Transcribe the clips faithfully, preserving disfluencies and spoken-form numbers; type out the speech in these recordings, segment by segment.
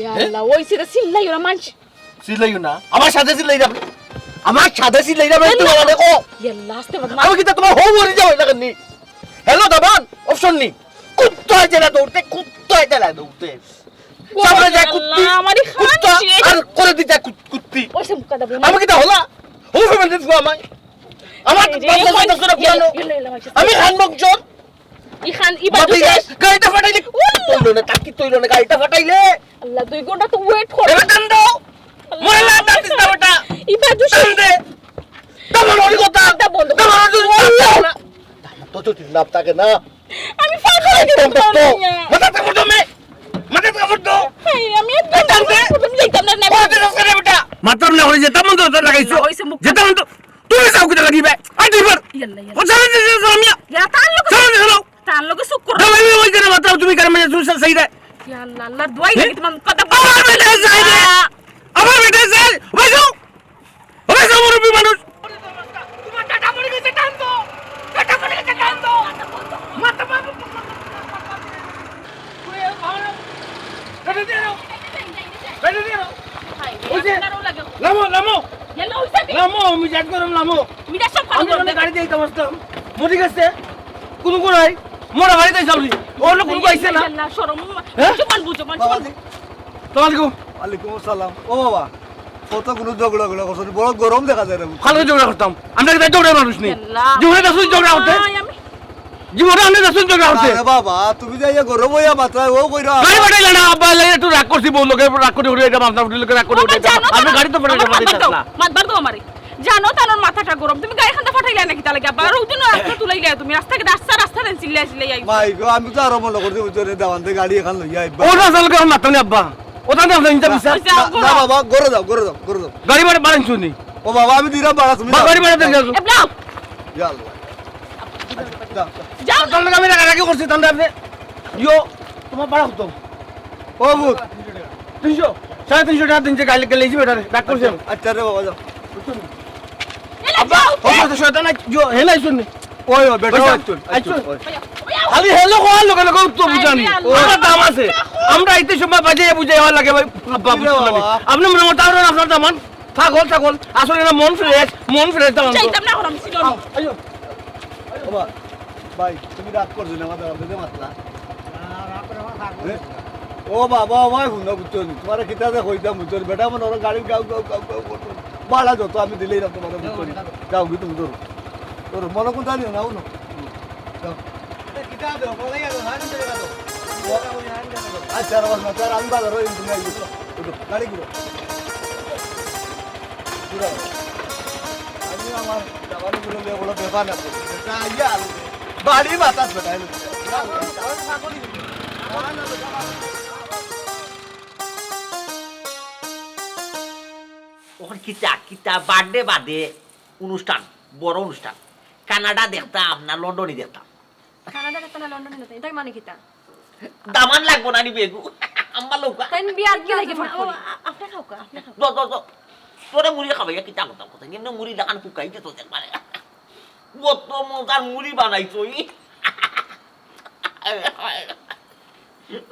ইয়া আল্লাহ, ওই সিরে চিল্লাইও না, মানছি। চিল্লাইও না, আমার সাথে চিল্লাই যাবে, আমার সাথে চিল্লাই যাবে, কেন? তুই আমারে কো। ইয়া আল্লাহ, আস্তে বদমাশ। আমি কিতা তোমার হউ মরি যাও এটা কেন? হ্যালো দামান, অপশন নেই। কুত্তা যেটা দৌড়তে, কুত্তা যেটা দৌড়তে। সামনে যায় কুত্তি, আল্লাহ, আমারই খান কুত্তা, শেষ। আর করে দি যায় কুত-, কুত্তি। ওই সে মুক্কা দাবো না। আমি কিতা হলা? হউ ফেলে দিস গো আমায়। আমার এই যে, বাচ্চা ওই, কাচ্চা সব ইয়া, পুরানো। ইয়া, ইয়া, ইয়া, আমি খান বংশর। ইখান, ই বাজু বাপি শেষ। গাড়িটা ফাটাইলে। উল্লা। তৈল না, টাকি তৈল না, গাড়িটা ফাটাইলে। আল্লাহ, দুই ঘন্টা তো ওয়েট করে। এবার টান দাও। আল্লাহ। মরে না, টান দিস না বেটা। ই বাজু টান শেষ। দে। টান মারি কথা। তা বন্ধ কর। টান মারি যদি না, আল্লাহ। টান না। তো যদি না থাকে না। আমি ফাঁকা হয়ে গেছি। একদম তো। মাথা থাপড় দাও মে। মাথা থাপড় দাও। এই, আমি একদম টান দে। প্রথম যাইতাম না, না। মাথা থাপড় দাও বেটা। মাতলাম না, ওরে যেতাম মন তো লাগাইছো। না, ওই সে মুখ যেতাম মন তো তুমি যাও কিতা লাগিবে? আই তুই পার। ইয়াল্লা, ইয়াল্লা। ও, চলো, চলো, চলো, চলো, মিয়া। ইয়া, তার লগে চলো, চলো। তার লগে চুপ করো। যাও, আমি ওই করে মাত্র তুমি কার মানে তুমি সেই দেয়। ইয়া আল্লাহ, আল্লাহ, দোয়াই লাগে তোমার কথা। আমার বেটা যাই রে। আমার বেটা যাই। ওই যাও। ওই যাও, মুরব্বি মানুষ। তোমার টাটা পড়ে গেছে, টান তো। টাটা পড়ে গেছে, টান তো। মাথা মারো। ওই, ওই, ওই, ওই। বেটা দিয়ে দাও। বেটা দিয়ে দাও। ওই যে, লামো, লামো। লামো, আমি জাত গরম লামো। আমি অন্য গাড়ি দিয়ে দিতাম আসতাম। মরে গেছে। কোনো কোনো নাই। মরা বাড়িতে যাবি। অন্য কোনো আইছে না। না, শরম। হ্যাঁ? মান সম্মান বুঝো, মান সম্মান। বাবাজি। সালাম আলাইকুম। ওয়ালাইকুম আসসালাম। ও বাবা, কত কোনো ঝগড়া গুলা করছো, বড় গরম দেখা যায় রে। ভালো ঝগড়া করতাম। আমরা কি ঝগড়া মানুষ নি? আল্লাহ। জীবনে দেখছো ঝগড়া করতে? আয়, আমি জীবনে আপনি দেখছেন ঝগড়া করতে? আরে বাবা, তুমি যে ইয়া গরম হইয়া মাত্রায় ও কইরা। গাড়ি পাঠাইলে না, আব্বা, লাগে একটু রাগ করছি, বউ লোকে রাগ করে উঠে এটা মাথা উঠে লোকে রাগ করে বাবা, উঠে এটা। জানো আপনি তো গাড়ি তো পাঠাইলে আমার পাঠাইতে কথা না। মাতবার তো আমারে। জানো তো আমার মাথাটা গরম। তুমি গাড়ি খান্দা পাঠাইলে নাকি তাহলে কি আব্বা? আর ওই দিনও রাস্তা তুলাইলে তুমি। রাস্তা কি রাস্তা, রাস্তা দেন চিল্লাই চিল্লাই আইছো। মাই গো, আমি তো আরো মনে করছি বুঝছো রে, দাওয়ান্তে গাড়ি এখন লইয়া আইবা। ওটা চলকে আমার মাথা নেই আব্বা। ওটা নেই আপনার ইনসাফ বিচার। ওই যে না, না বাবা, ঘরে যাও, ঘরে যাও, ঘরে যাও। গাড়ি ভাড়া বাড়ান শুনি। ও বাবা, আমি দিলাম ভাড়া, তুমি বা যাও। গাড়ি ভাড়া দিয়ে যাও। এ, যাও। ইয়া আল্লাহ। যাও। যাও। তাহলে আমি রাগারাগি করছি, তাহলে আপনি, ইয়ো, তোমার ভাড়া কত? ও বুঝ। তিনশো, সাড়ে তিনশো টাকা দিন যে গাড়ি গেলে এই যে বেটারে, রাগ করছেন। আচ্ছা, আচ্ছা রে বাবা, যাও। বুঝছো নি? এলা আব্বা, যাও। ও তো শয়তান, আই, ইয়ো, হে নাই শুননি। ওই, ওই, বেটা, ওই, ওই, চল, ওই, আইছো। চল, ওই। খালি hello কওয়ার লগে লগে উত্তর বুঝানি। আরে আল্লাহ। ওরা দাম আছে। আমরা ইতে সময় বাজে বুঝে আমার লাগে ভাই, আব্বা, কি রে বুঝছো না? বাবা? আপনি মনে করতে পারেন আপনার দামান? পাগল, পাগল। আসলে না মন fresh, মন fresh দামান তো। চাইতাম না, ওরা মিছিল। আও, আইও। বাবা, ভাই, তুমি রাগ করছো না, আমাদের আপনি যে মাতলা। না, রাগ করে আমার রাগ হ্যাঁ? করছে না। ও বাবা, ও ভাই, হুনো, বুঝছো নি? তোমারে কিতা যে কইতাম, বুঝছো নি? বেটা, মনে করো গাড়ির গাউ, গাউ, গাউ, গাউ করতো। ভাড়া যত আমি দিলেই না তোমারে, বুঝছো নি? যাও, গিয়ে তুমি ধরো। ধরো, মনে কোনটা নিও না, হুনো। যাও। এটা কিতা দেবো? বলে গেল, হ্যাঁ, নিতে গেল। আচ্ছা, রাখো না, স্যার, আমি বাজার হয়ে তুমি আইবো। উঠো, গাড়ি ঘুরো। ঘুরো। আমি আমার জামাইগুলো নিয়ে বড় ব্যাপার না করি। এটা আইয়া আর বাড়ি বাতাস বেটাইল। ওখানে কিতা, কিতা, birthday বাদে অনুষ্ঠান, বড় অনুষ্ঠান। কানাডা দেখতাম না লন্ডনই দেখতাম? কানাডা দেখতাম না লন্ডনই দেখতাম, এটার মানে কিতা? দামান লাগবো না নি বেগু? আম্মা লোকা। তাই বিয়ার গেলে কি ফাঁক করি? আপনি খাও কা, আপনি খাও। দো, দো, দো। তোরে মুড়ি খাবাইয়া কিতা করতাম কথা? এমনি মুড়ি লাখান ফুকাই দে তো একবারে। কত মজার মুড়ি বানাইছো ই।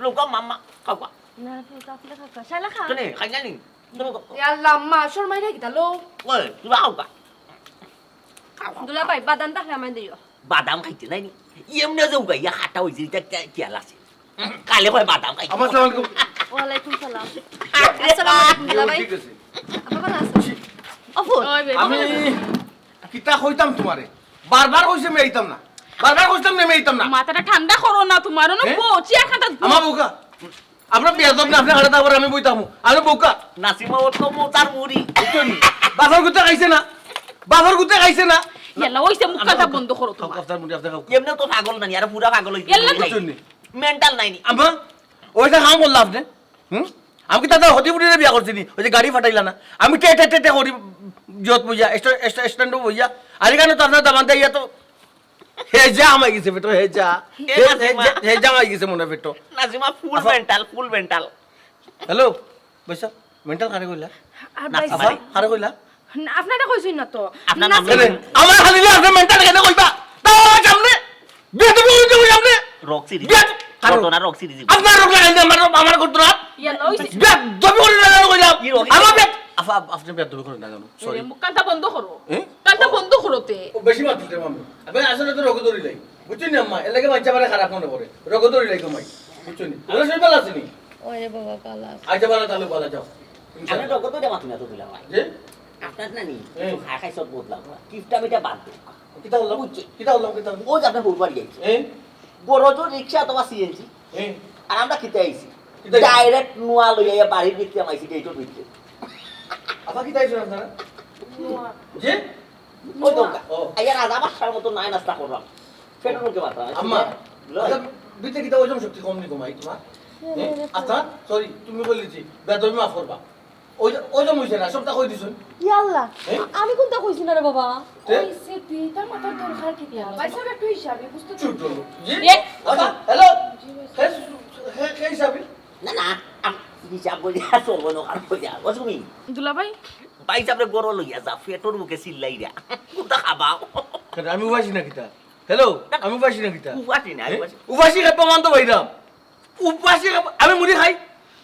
লোকা মাম্মা, খাও কা। না, আপনি খাও কা। শালা খা। কেনে, খাই জানি? ইয়া আল্লাহ, আম্মা, শর্মাই না কিতা লো? ওই, তুই খাও কা। দুলা ভাই, বাদাম থাকলে আমায় দিও। বাদাম খাইতে নাই নি? এমনি যে উগাইয়া খাটা হইছে, এটা কে-, খেয়াল আছে? কালে কয় বাদাম খাইতে। আমার সালাম আলাইকুম। ওয়ালাইকুম সালাম। আরে আসসালামু আলাইকুম, দুলা ভাই। ঠিক আছে। আপা ভালো আছো? অফুর। ওই বে, আমি কিতা কইতাম তোমারে? বারবার কইছে আমি আইতাম না। বারবার কইতাম না, আমি আইতাম না। মাথাটা ঠান্ডা করো না তোমার, ওনো হ্যাঁ? বউ, চেয়ার খাটা বউ। আমার বউকা। আপনার বেয়াদব না, আপনি হাঁটা তারপর আমি বই থাকবো। আরে বউকা। নাসিমা, ও তো মোতার মুড়ি। বুঝছেন? বাজার করতে খাইছে না। বাজার করতে খাইছে না। ইয়াল্লা, ওইসে মুখ কাটা বন্ধ করো তোমার। আপনার মুড়ি, আপনার খাও। এমনি তো পাগল নানি, আর পুরা পাগল হইছে। ইয়াল্লা। বুঝছেন নি? মেন্টাল নাইনি। আম্মা, ওইটা কাম করলা আপনি? হুম? আমি কি তাদের হতি বুড়িরে বিয়া করছি নি? ওই যে গাড়ি ফাটাইলা না? আমি টে টে টে টে করি জত বইয়া, স্ট্যা-, স্ট্যা-, স্ট্যান্ডও বইয়া। আর এখানে তো আপনার দামান দেয় ইয়া তো হে যা আমার গেছে বেটা, হে যা। এ হে, হে, নাজিমা। হে, হে যা আমার গেছে মনে বেটা। নাজিমা ফুল আফা। মেন্টাল, ফুল মেন্টাল। হ্যালো, বৈশা, মেন্টাল কারে কইলা? আর নাজিমা ভাই রে। কারে কইলা? না, আপনারা কইছেন না তো। আপনার নাম নাজিমা। আরে, আমার খালি না, আপনি মেন্টাল কেন কইবা? তাও আমার সামনে। বিয়ে তো বলতে কই আপনি? রক্সি রে। বিয়ে তো কারণ ঘটনা রক সিরিজ। আপনার রক লাগাই না, আমার রক, আমার ঘটনা। ইয়া, লইছে। বেয়াদবি করে না, জানো কইলাম। কি রক? আমার বেয়াদ-, আফা, আপ-, আপনি বেয়াদবি করেন না কেন? এ, সরি। মুখ কানটা বন্ধ করো। হ্যাঁ? কানটা বন্ধ করো তে। ও বেশি মাতিস রে মামু। আবে আসলে তো রগ ধরি লাই। বুঝছেন না আম্মা? এর লাগে বাচ্চা বারে খারাপ মনে করে। রগ ধরি লাই কমাই। বুঝছেন নি? ওরা সব ভালো আছে নি? ওরে বাবা, ভালো আছে। আচ্ছা, ভালো তাহলে ভালো যাও। আমরা রগ ধরে মাতি না তো দিলাম ভাই। যে? আপনার না নি? হ্যাঁ। কিছু খাই খাই সব বদলাম। কিপটা মিটা বাদ দে। কিতা বললাম? বুঝছি। কিতা বললাম, কিতা বললাম? ওই যে আপনার হুরবার গেছে। হ্যাঁ? বড় জোর রিক্সা অথবা সিএনজি। হ্যাঁ। আর আমরা কিতা আইছি? কিতা আইছি? ডাইরেক্ট নোয়া লইয়া বাড়ির ভিতরে আমাইছি, গেটর ভিতরে। আফা কিতা আইছো আপনারা? নোয়া। যে? ওই তো ওটা। ও। এই রাজা বাদশার মতো নাই নাস্তা করলাম। পেটর মুখে মাথা। আম্মা, লয়। আচ্ছা, বিতে কিতা ওজন শক্তি কম নি কমাই তোমার? হ্যাঁ, হ্যাঁ? হ্যাঁ, আচ্ছা, সরি, তুমি বললি যে, বেদবি মাফ করবা। ওই যে, ওই যে মুইছে না, সবটা কই দিছুন। ইয়া আল্লাহ, হ্যাঁ? আমি কোনটা কইছি না রে বাবা? তে? ওই সেটি, তার মাথার দরকার কি দিয়া? ভাই সাহেব একটু হিসাবে, বুঝতে তো চুপ করো। জি? এ, আচ্ছা, বাবা। হ্যালো? জি, ভাই সাহেব। হে, হে, হে হিসাবে? না, না, আম-, হিসাব করি আর চলবো না, আর কই যা, বুঝছো তুমি? দুলাভাই? ভাই সাহেবরে গরো লইয়া যা, পেটর মুখে চিল্লাইরা। কোনটা খাবাও? কেন, আমি উবাসি না কিতা? হ্যালো, না। আমি উবাসি না কিতা? উবাসি না, হ্যাঁ? উবাসি। উবাসি খাই প্রমাণ তো পাইলাম। উবাসি খাই, আমি মুড়ি খাই।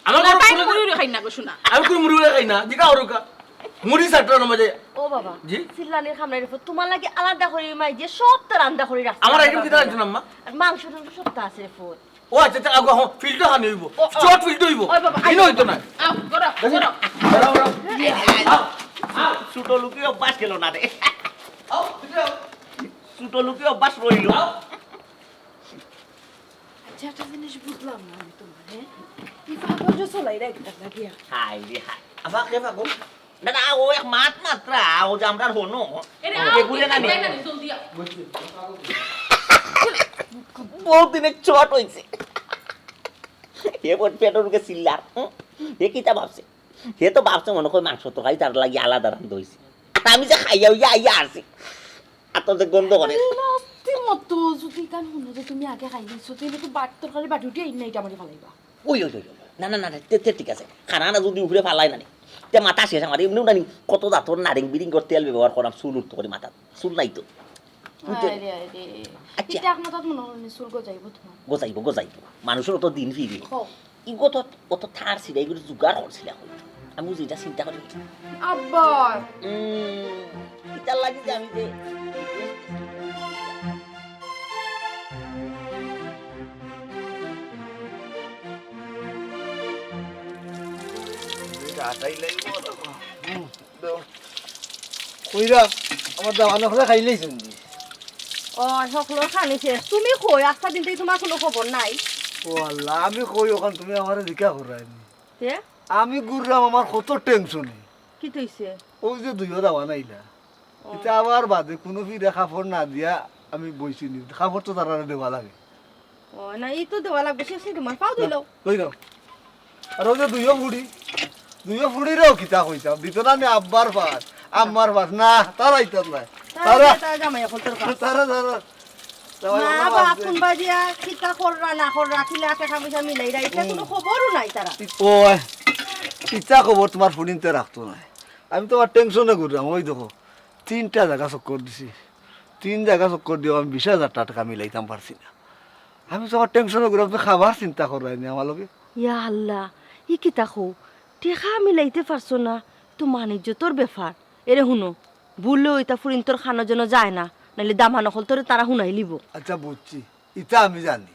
আমার না, ঘরে তাই কোনো মুড়ি উড়ি খাই না গো, শোনা। আমি কোনো মুড়ি উড়ি খাই না, জিকা হরুকা। মুড়ি সাতটা না মাঝে। ও বাবা, জি? চিল্লানির খাম নাই রে ফুত। তোমার লাগি আলাদা করি মাই যে সবটা রান্না করি রাখছি। আমার আইটেম কিতা আনছো না, আম্মা? আর মাংস টাংস সবটা আছে রে ফুত। ও আচ্ছা, আচ্ছা, আগো, হ্যাঁ, ফিল্টার খানি হইব। ও, ও। চট ফিল্টার হইব। ওই বাবা, ইনো আইও। হইতো না। আও, ধরো, দেখো, ধরো। ধরো, ধরো। আও, আও। ছোট লোকে অভ্যাস গেল না রে। আও, ভিতরে আও। ছোট লোকে অভ্যাস রইল। আও। আচ্ছা, একটা জিনিস বুঝলাম না আমি তোমার, হ্যাঁ? এই পাগল যে চলাই রাখতাম না গিয়া। হায় রে হায়। আফা, কে পাগল? না, না, ও এক মাত মাত্রা, ও যে আমরার হনো। এরে, ও, আও, এগুলে না নি। না, না, জলদি আও। বহুত দিনে চট হইছে। হে বোন পেটর মুখে চিল্লার। হুম? হে কিতা ভাবছে? হে তো ভাবছে মনে কয় মাংস তরকারি তার লাগি আলাদা রান্ধা হইছে। আর আমি যে খাইয়া হইয়া আইয়া আছি। আর তো যে গন্ধ করে। আরে, নাস্তি মতো, যদি কান হুনো যে তুমি আগে খাই দিছো, তাহলে তো বাট তরকারি বাটি উঠে এই নাইটা আমারে ফালাইবা। ওই, ওই, ওই, ওই। না, না, না, না, তে, তে ঠিক আছে। খানা না যদি উপরে ফালাই না নি, তে মাথা শেষ আমার। এমনিও না নি, কত জাতর নারিং বিরিং করে তেল ব্যবহার করাম, চুল উঠতো করি মাথাত। চুল নাই তো। বুঝতে? আরে, আরে। আচ্ছা। এটা আপনার তাত মনে হয় চুল গজাইবো তোমার। গজাইবো, গজাইবো। মানুষের অত দিন ফিরে। হ। ইগো তো, অত থার ছিল, ইগো জোগাড় করছিলাম। আমি বুঝি, এটা চিন্তা করি। আব্বা। উম, ইটার লাগি যে আমি যে কইরা, আমার দাওয়ানো করে খাইলেই শুনবি। ও, সকলর খানি শেষ। তুমি কই? আস্তা দিন থাকি তোমার কোনো খবর নাই। ও আল্লাহ, আমি কই ওখান তুমি আমারে জিকা করায়নি। তে? আমি ঘুরলাম আমার কত টেনশনে। কি তৈছে? ওই যে দুইও দাওয়ান আইলা। ও। ইতা আবার বাদে কোনো ফিরে কাপড় না দিয়া আমি বইছি নি। কাপড় তো তারারে দেওয়া লাগে। ও, না, এই তো দেওয়া লাগবো, শেষ তোমার পাও ধুইলাও। কই দাও? আর ওই যে দুইও ফুড়ি, দুইও ফুড়িরেও কিতা কইতাম, দিত না নি আব্বার পাশ, আম্মার পাশ, না, তারা ইতাত নাই। তারা, তারা, তারা জামাই অকল তোর পাশ। তারা, তারা, তারা মা অকল বাপ পাশ। কোন বাজিয়া কিতা কররা না কররা, কিলা টেকা পয়সা মিলাইরা, ইতা হুম। কোনো খবরও নাই তারা। ই-, ও, ইতা খবর তোমার ফুড়িন্তে রাখতো না। আমি তোমার টেনশনে ঘুরলাম, ওই দেখো, তিনটা জাগা চক্কর দিছি, তিন জাগা চক্কর দিয়াও আমি বিশ হাজার টাকা মিলাইতাম পারছি না। আমি তো আমার টেনশনে ঘুরে, আপনি খাবার চিন্তা করলেন নি আমার লগে। ইয়া আল্লাহ, ই কিতা কও? টেকা মিলাইতে পারছো না, তো মান ইজ্জতর ব্যাপার। এরে হুনো, ভুলেও ইতা ফুরিন্তর কানো যেন যায় না, নাইলে দামান অকল তোরে তারা হুনাইলিবো। আচ্ছা বুঝছি, ইতা আমি জানি।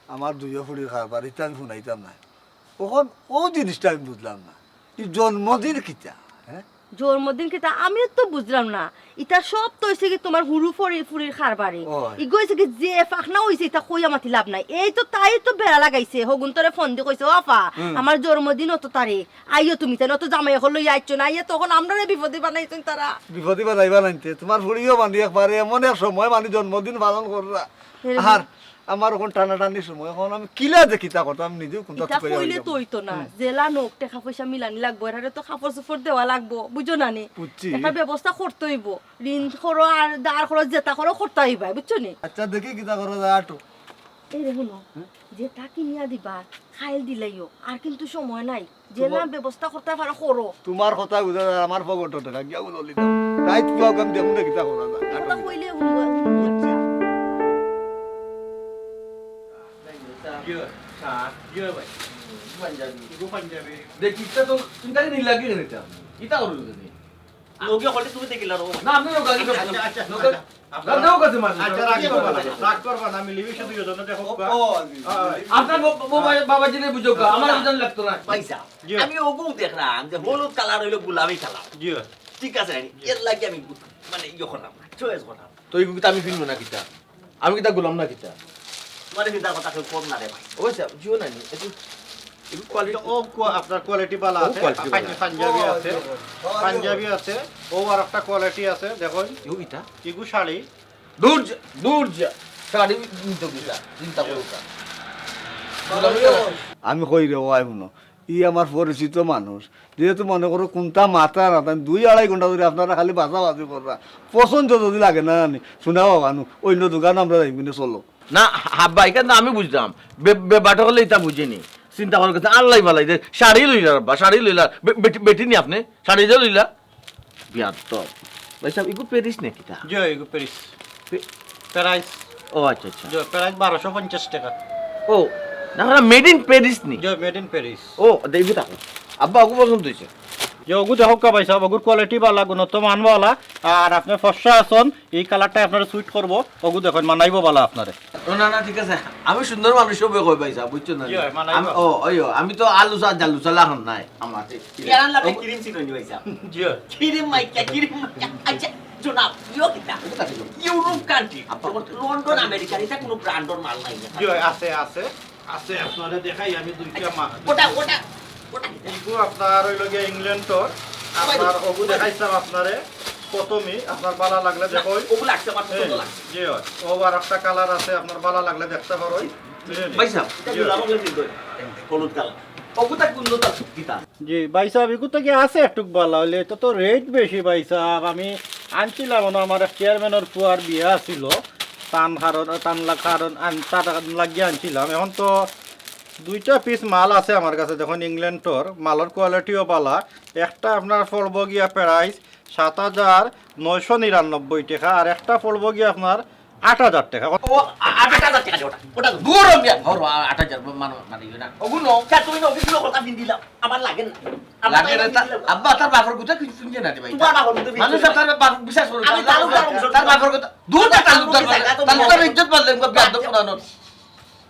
আমার দুইও ফুড়ির কারবার, ইতা আমি হুনাইতাম না। অখন অউ জিনিসটা আমি বুঝলাম না। ই জন্মদিন কিতা? হ্যাঁ? জন্মদিন কিতা? আমিও তো বুঝলাম না। ইতা সব তো অইছে কি তুমার হুরু ফুরি, ফুরির কারবারে। ওই। ইগু অইছে কি যে ফাকনা অইছে, ইতা কইয়া মাতি লাভ নাই। এই তো তাই তো বেড়া লাগাইছে। হগুন তোরে ফোন দি কইছে, "ও আফা, হুম। আমার জন্মদিন অত তারিখ। আইও তুমি তাই, অত জামাই অকল লইয়া আইছো না।" আইয়া তখন আমরারে বিপদে বানাইছইন তারা। বিপদে বানাইবা নাইতে। তুমার ফুড়িও মানে একবারে এমন এক সময় মানে জন্মদিন পালন কররা। এরকম। আর আমার অখন টানাটানির সময়, অখন আমি কিলা যে কিতা করতাম, আমি নিজেও কুন্তা ইতা কইয়া কইলে অইলাম। তো অইতো না। হুম। যেলা নোক, টেকা পয়সা মিলানি লাগবো, এরারে তো কাপড় চোপড় দেওয়া লাগবো, বুঝো না নি? বুঝছি। একটা ব্যবস্থা করতে অইবো। ঋণ করো আর ধার করো, যেতা করো, করতে অইবা, বুঝছো নি? আচ্ছা, দেখি কিতা করা যায়, আটো। এই রে হুনো, হুম? যেতা কিনিয়া দিবা, কাইল দিলাইও, আর কিন্তু সময় নাই। যেলা ব্যবস্থা করতে পারো, করো। তুমার কথা বুঝা যায়, আমার পকেটো টেকা গিয়া উদলিতাম। রাইত কিয়া কাম দেখুন না কিতা করা যায়। কথা কইলে হুনবো, হুনবো। বুঝছি। শার্ট, ইয়ে ভাই, পাঞ্জাবি। এগু পাঞ্জাবি। দেখি, ইটা তো, তুমি তাকে নীল লাগে কেন এটা? ইটা করো তুমি। লগে হলে তুমি দেখিলা রো। না, আপনি লোক আগে আচ্ছা, আচ্ছা, আচ্ছা, লোক আচ্ছা। না, দেও কাছে মারবে। আচ্ছা, রাগ করবা না, রাগ করবা না, মিলিমিশে দুইজনে দেখো। ও, ও, হ্যাঁ। আপনার ব-, ব-, বাবা, বাবা জিনে বুঝো কা, আমার বুঝান লাগতো না। পয়সা। জি। আমি ওগু দেখলাম যে হলুদ কালার হইলো গোলাপি কালার। জি। ঠিক আছে, এর লাগি আমি গু-, মানে ইয়ে করলাম না, চয়েস করলাম। তো এইগুলো তো আমি ফিরবো না কিতা? আমি কিতা গোলাম না কিতা? তোমার চিন্তার কথা কেউ কম না রে ভাই। অবশ্য জিও নাই নি, একটু, একটু কোয়ালিটি। ও কো-, আপনার কোয়ালিটি ভালো ও আছে, কোয়ালিটি ভালো। পাঞ্জাবি আছে, ও, ও, ও। পাঞ্জাবি আছে, ও আর একটা কোয়ালিটি আছে, দেখুন। ইউ কিতা? ইগু শাড়ি। দূর যা, দূর যা। শাড়ি নিতে কিতা? চিন্তা করো কা। আমি কই রে, ও আই হুনো। ই আমার পরিচিত মানুষ। যেহেতু মনে করো কোনটা মাথা না, তাই দুই আড়াই ঘন্টা ধরে আপনারা খালি বাছাবাছি কররা। পছন্দ যদি লাগে না জানি, শোনা বাবা নু, অন্য দোকান আমরা যাই কিনে চলো। না, হাব্বা, এখানে তো আমি বুঝলাম। বে-, বে-, বাটা হলে এটা বুঝিনি। চিন্তা করার কথা, আল্লাহ ভালাই দে। শাড়ি লইলা, আব্বা, শাড়ি লইলা। বে-, বেটি, বেটি নি আপনি? শাড়ি যে লইলা? বিয়ার তো। ভাই সাহেব, ইগু প্যারিস নাকি তা? জি, ইগু প্যারিস। Pay- price? ও আচ্ছা, আচ্ছা। জি, প্রাইস বারোশো পঞ্চাশ টাকা। ও, না, না, made in Paris নি? জি, made in Paris। ও, দেখবি তাকে। আব্বা, ওগু পছন্দ হয়েছে। জি, ওগু দেখো কা ভাই সাহেব, ওগুর কোয়ালিটি ভালা, গুণগত মান ভালা, আর আপনি ফর্সা আছেন, এই কালারটা আপনার স্যুট করবো, ওগু দেখুন, মানাইবো ভালা আপনারে। ও না, না, ঠিক আছে। আমি সুন্দর মানুষ সবে কই ভাই সাহেব, বুঝছো না? জি, হয়, মানাইবো। আমি, ও, ওই, ও, আমি তো আলু চা, জালু চা লাগান নাই। আমার এই ইয়ারান লাগে ক্রিম সিট হইনি ভাই সাহেব। জি। ক্রিম মাইকা, ক্রিম মাইকা। আচ্ছা, জনাব, ইয়ো কিতা? ওটা কি জনাব? Europe country. আপা, যেমন লন্ডন, আমেরিকার, এটা কোনো ব্র্যান্ডর মাল নাই না। জি, আছে, আছে। আছে, আপনারে দেখাই আমি দুইটা মাল। ওটা, ওটা, ওটা কিতা? এগু আপনার হইল গিয়া ইংল্যান্ডর। আপনার ওগু দেখাইছিলাম আপনারে। প্রথমে আপনার ভালা লাগলে না, দেখো। ওগুলো লাগছে, আমার পছন্দ লাগছে। জি, হয়। ও আর একটা কালার আছে, আপনার ভালা লাগলে দেখতে পারো। বুঝলেন? ভাই সাহেব, এটা জি। গোলাপ হলে কিন্তু হলুদ কালার। ওগুতা কুন্দতা কিতা? জি, ভাই সাহেব, এগুতা কি আছে একটু ভালা হইলে? এটা তো রেট বেশি, ভাই সাহেব। আমি আনছিলাম, মানে, আমার এক চেয়ারম্যানের পুয়ার বিয়া আছিল, তান কারণ, তান লা-, কারণ আন-, তার লাগিয়া আনছিলাম। এখন তো দুইটা পিস মাল আছে আমার কাছে, দেখুন, ইংল্যান্ডর মালর কোয়ালিটিও ভালা। একটা আপনার পড়বো গিয়া প্রাইস সাত হাজার নয়শো নিরানব্বই টাকা, আর একটা পড়বো গিয়া আপনার আট হাজার টাকা। ও, আ-, আট হাজার টাকা দিয়ে ওটা, ওটা তো দূর মিয়া, ঘর আ-, আট হাজার মানো, মানে, ইয়ে না। ওগুলো, স্যার, তুমি না অফিসগুলো কথা দিন দিলাম, আমার লাগে না। আমার লাগে লাগে না, না তা-, দিলাম। আব্বা, তার বাপর কথা কিছু শুনছে না রে ভাই। তোমার বাপর কথা মানুষ শুনছে। তার বাপ বিশ্বাস করে, আমি তার তালুকদার বংশ। তার বাপর কথা, দূর যা, তালুকদার তালুকদার বলে, জায়গা তো তালুকদার বলে। ইজ্জত বাদ দেন, বেয়াদব পুরানো।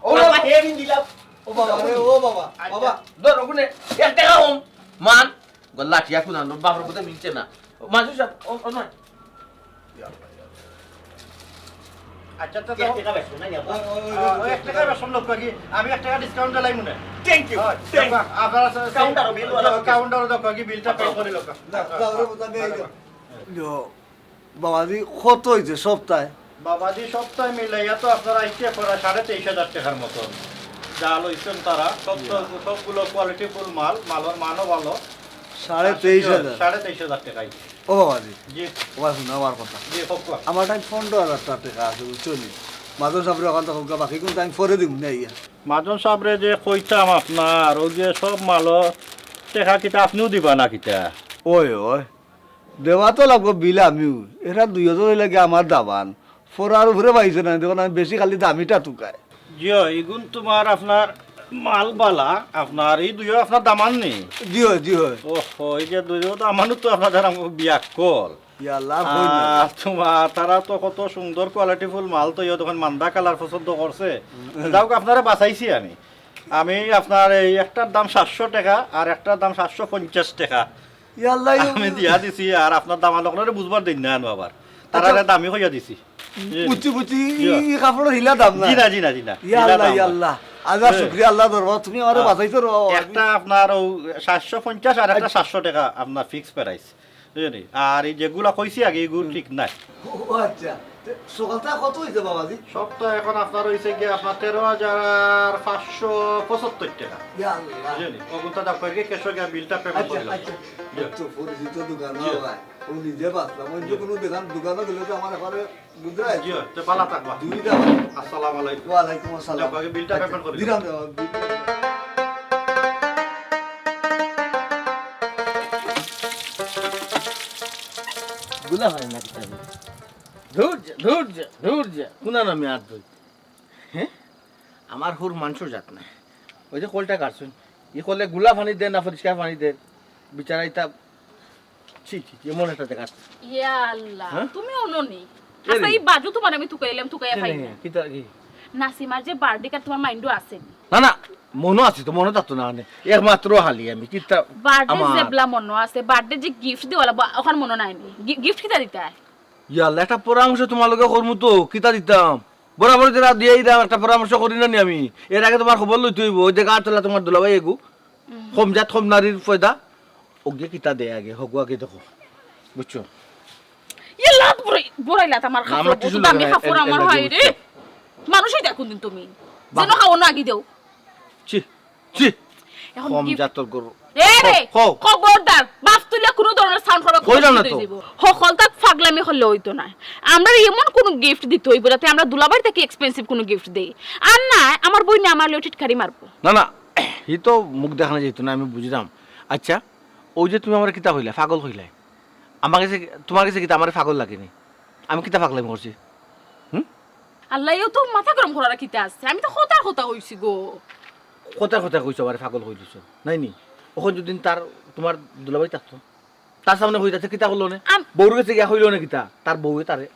ও বাবা, বাবা। হে দিন দিলাম। ও বাবা রে, ও বাবা, বাবা। ধর, ওখানে এক টাকা কম, মান। গলা লাঠিয়া কুনানো, বাপর কথা মিলছে না। ও, মানসুর সাহেব, ও, ও নয়। আচ্ছা, আচ্ছা, এক টাকা বেশি না, নিয়ে আ, ও, ও, ও, এক টাকা বেশি লোক কি? আমি এক টাকা ডিসকাউন্ট দিলাই মনে। Thank you, হয়, thank you। আপনারা কাউন্টারও বিল ওয়ালা কাউন্টারও দেখো কি বিলটা পে করে লোক। না, না, ওরে কথা নেই। লো, বাবাজি, কত হইছে সপ্তাহে? বাবাজি, সপ্তাহে মিলাইয়া তো আপনার আইছে প্রায় সাড়ে তেইশ হাজার টাকার মতন। যা লইছেন তারা, সব তো, ইয়া। সবগুলো কোয়ালিটি ফুল মাল, মালর মানও ভালো। সাড়ে তেইশ হাজার? সাড়ে তেইশ হাজার টাকায়। ও বাবাজি, জি। ও ভাই, শুনো আমার কথা। জি, হোক, হোক। আমার টাইম পনেরো হাজার টাকা আছে, বুঝছো নি? মাদন সাহেবের ওখান থেকে হোক, বাকি কিন্তু আমি পরে দিব না, ইয়া। মাদন সাহেবরে যে কইতাম আপনার, ওই যে সব মালর টাকা কিতা আপনিও দিবা না কিতা? ওই, ওই। দেওয়া তো লাগবো বিল আমিও। এরা দুইজন লাগে আমার দামান। ফোরার উপরে পাইছে না, দেখুন আমি বেশি খালি দামিটা তুকায়। জি অয়, ইগুন তোমার আপনার মাল বালা, আপনার এই দুইও আপনার দামান নি? জি অয়, জি অয়। ওহো, এই যে দুইও দামানও তো আপনাদের আমগো বিয়াক্কল। ইয়া আল্লাহ, আর কই না। আহ, তোমার, তারা তো কত সুন্দর কোয়ালিটি ফুল মাল তো ইয়ে তখন মান্দা কালার পছন্দ করছে। হুম। যাউক, আপনারে বাঁচাইছি আমি। আমি আপনার এই একটার দাম সাতশো টাকা আর একটার দাম সাতশো পঞ্চাশ টাকা। ইয়া আল্লাহ, ইয়া আমি দিয়া দিছি, আর আপনার দামান অকলরে বুঝবার দিন না আনো আবার। তারারে আচ্ছা। দামি কইয়া দিছি। বুঝছি, বুঝছি, জি। ই, ই কাপড়র হিলা দাম না। জি না, জি না, জি না। ইয়া হিলা আল্লাহ, দাম ইয়া না। আল্লাহ। আল্লাহ হ্যাঁ। শুকরিয়া, আল্লাহ দরবার, তুমি আমারে হ্যাঁ। বাঁচাইছো রে বাবা। একটা আপনার ও সাতশো পঞ্চাশ আর একটা আচ্ছা। সাতশো টাকা আপনার ফিক্স প্রাইস। বুঝলি? আর এই যেগুলা কইছি আগে, এগুলো হুম। ঠিক নাই। ও আচ্ছা। তে সকালটা কত হইছে বাবাজি? সবটা এখন আপনার হইছে গিয়া আপনার তেরো হাজার পাঁচশো পঁচাত্তর টাকা। ইয়া আল্লাহ। বুঝলি? ওগুলো তো দা কইকে ক্যাশে গিয়া বিলটা পেমেন্ট আচ্ছা, করে আচ্ছা। জি। একটু পরিচিত দোকান জি। ভাই। ও নিজে বাঁচলাম। ওই যে জি। কোনো দোকান, দোকানও গেলে তো আমার এবারে বুঝতে পারছি। জি, তো ভালো থাকবা। দুইটা ভাই। আসসালামু আলাইকুম। ওয়ালাইকুম আসসালাম। দেখো, আগে বিলটা আচ্ছা, পেমেন্ট করে দিলাম। দিলাম, দিলাম। গুলা হয় না কিতা? ধুর যা, ধুর যা, ধুর যা। কোন নামে আর ধুর? হ্যাঁ? আমার হুর মানষর জাত না। ওই যে কলটা কাটছইন, ই কলে গুলা পানি দেয় না পরিষ্কার পানি দেয়, বিচারা ইতা। ছি, ছি, ছি, এমন একটা জায়গা। ইয়া আল্লাহ, হ্যাঁ? তুমি অনো নি। এ আচ্ছা, রে। এই বাজু তোমার আমি তুকাইলাম, তুকাইয়া পাই না। কিতা কি? নাসিমার যে বার্থডে কার্ড তোমার মাইন্ডো আছে নি? না, না, মনো আছে তো, মনো থাকতো না, মানে, একমাত্র হালি আমি, কিতা বার্থডে আমার জেবলা মনো আছে, বার্থডে যে গিফট দেওয়ালা, বা-, ওখান মনো নাই নি? গি-, গিফট কিতা দিতায়? ইয়া আল্লাহ, একটা পরামর্শ তোমার লগে করমু তো, কিতা দিতাম? বরাবর যেটা দিয়াই দাম, একটা পরামর্শ করি না নি আমি? এর আগে তোমার খবর লইতে অইবো, ওই যে গাছ তলা তোমার দুলাভাই এগু, কম জাত, কম নারীর পয়দা। ওগে কিতা দেয় আগে, হগু আগে দেখো। বুঝছো? ইয়ে লাত বড়াই, বড়াই লাত আমার না, কাপড়, আমার টিস্যু দামি লাগে না, কাপড় এর, এর আমার লাগে হয় রে। বুঝছো? মানুষই দেখুন দিন তুমি। বাহ। যেন খাওয়ানো আগে দেও। ছি, ছি। এখন কম গিফট জাতর গরু। এ রে, কও, কও। খবরদার, বাপ তুলে কোনো ধরনের সাউন্ড করবে, কইলাম না তো। হকলতা ফাগলামি করলে অইতো না। আমরা এমন কোনো গিফট দিতে অইবো যাতে আমরা দুলাভাইর থাকি এক্সপেন্সিভ কোনো গিফট দেই। আর না, আমার বইনে আমার লগে টিটকারি মারবো। না, না, ই তো মুখ দেখানো যাইতো না, আমি বুঝলাম। আচ্ছা, ওই যে তুমি আমারে কিতা কইলা, পাগল কইলায়, আমার কাছে, তোমার কাছে কিতা আমারে পাগল লাগে নি? আমি কিতা পাগলামি করছি? হুম? আল্লাহ, এও তো মাথা গরম করার কিতা আছে? আমি তো কথার কথা কইছি গো। কথার কথা কইছো, আমারে পাগল কই দিছো, নাই নি? অখন যদি তার, তোমার দুলাভাই থাকতো, তার সামনে কইতাছে কিতা করলো নে? আম- বউর গেছে গিয়া কইলো নে কিতা? তার বউয়ে তারে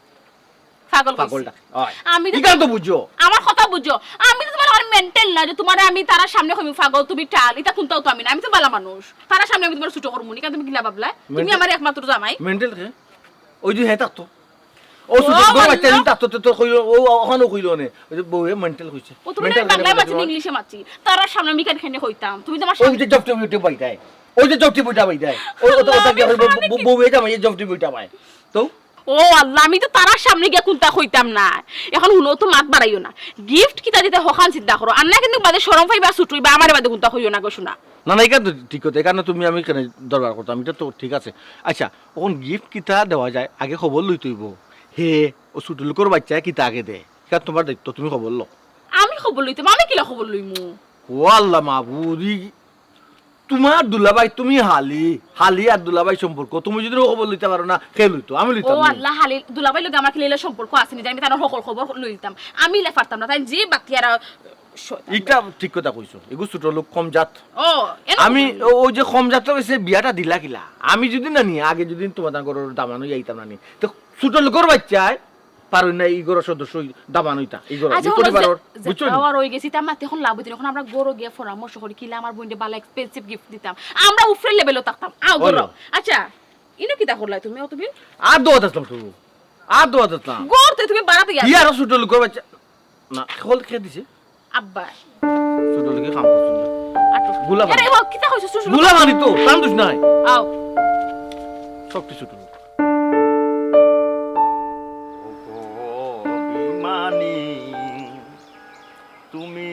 পাগল কইছে। পাগলটা। অয়। আমি তো ইখান তো বুঝো। আমার কথা বুঝো। আমি তো তোমার আমার মেন্টাল না যে তোমারে আমি তারার সামনে কইমু পাগল, তুমি টাল। ইতা কুনটাও তো আমি না। আমি তো বালা মানুষ। তারার সামনে আমি তোমার ছোট করমু নি। কারণ তুমি কিলা ভাবলায়? তুমি মেন্টাল? আমার একমাত্র জামাই। মেন্টাল কে? ওই যে হে থাকতো। ও ও ছোট গরু বাচ্চা আল্লাহ। নি, তার তো, তো, তো কইলো, ও ওখানেও কইলো নে। ওই যে বউয়ে মেন্টাল কইছে। ও তুমি মেন্টাল পাগলায় কেন মারছি, বলছো? ইংলিশে মারছি। তারার সামনে আমি কেন কেন কইতাম? তুমি তোমার ওই সামনে যে জফটি বইটা বাইদায়। ওই যে জফটি বইটা বাইদায়। ও, ও তো, ও তো আল্লাহ, কি আমি হয়, বউ-, কানে বউ-, কি বউয়ে জামাই এই জফটি বইটা বায়। তো? ও আল্লাহ, আমি তো তারার সামনে গিয়া কুনতা কইতাম না। এখন হুনো তো মাত বাড়াইও না। গিফট কিতা দিতে হখান চিন্তা করো। আর না কিন্তু বাদে শরম পাইবা, ছুটুইবা, আমারে বাদে কুনতা কইও না গো শোনা। না, না, ইখান তো ঠিক কথা। ইখান তুমি আমি কেনে দরবার করতাম, ইটা তো ঠিক আছে। আচ্ছা, অখন গিফট কিতা দেওয়া যায়, আগে খবর লইতে অইবো। হে, ও ছোট লোকর বাচ্চায় কিতা আগে দেয়, ইখান তোমার দায়িত্ব, তুমি খবর লও। আমি খবর লইতাম? আমি কিলা খবর লইমু? ও আল্লাহ মাবুদ, ই তোমার দুলাভাই, তুমি হালি, হালি আর দুলাভাই সম্পর্ক, তুমি যদি খবর লইতে পারো না, কে লইতো? আমি ও লইতাম নি। আল্লাহ, হালি দুলাভাই লগে আমার কিলা সম্পর্ক আছে নি যে আমি তার হকল খবর লইতাম? আমি ইলা পারতাম না, তাই যে বাকি আর শয়তান। ইটা ঠিক কথা কইছো, এগু ছোট লোক, কম জাত। ও, এন আমি, ও, ওই যে কম জাত অইছে, বিয়াটা দিলা কিলা? আমি যদি না নি, আগে যদি তোমার ঘরর দামান অইয়া আইতাম না নি, তো ছোট লোকর বাচ্চায় পারই না, ই ঘরর সদস্য অই-, দামান অইতা, ই ঘরর, আচ্ছা, ই হুনো, পরিবারর, যে, যে বুঝছো নি? খাওয়ার অই গেছে, ইতা মাতে এখন লাভ অইতো না। এখন আমরা ঘরো গিয়া পরামর্শ করি, কিলা আমার বইনরে বালা এক্সপেন্সিভ গিফট দিতাম। আমরা উফরে লেভেলো থাকতাম। আও, ওই ঘরো। নাও। আচ্ছা, ইনো কিতা করলায় তুমি, অতদিন? আর দোয়া দিতাম তো। আর দোয়া দিতাম। ঘর তে তুমি বাড়াতে গিয়া। কি আরো ছোট লোকর বাচ্চা? না, খল কে দিছে? আব্বা। ছোট লোকে কাম করছো না। আটো। গুলা এরে, মারি। ও কিতা কইছো, ছোট লোক? গুলা মারি তো, কাম দুষ নাই। আও। সব কিছু ছোট লোক। ও গো অভিমানী, তুমি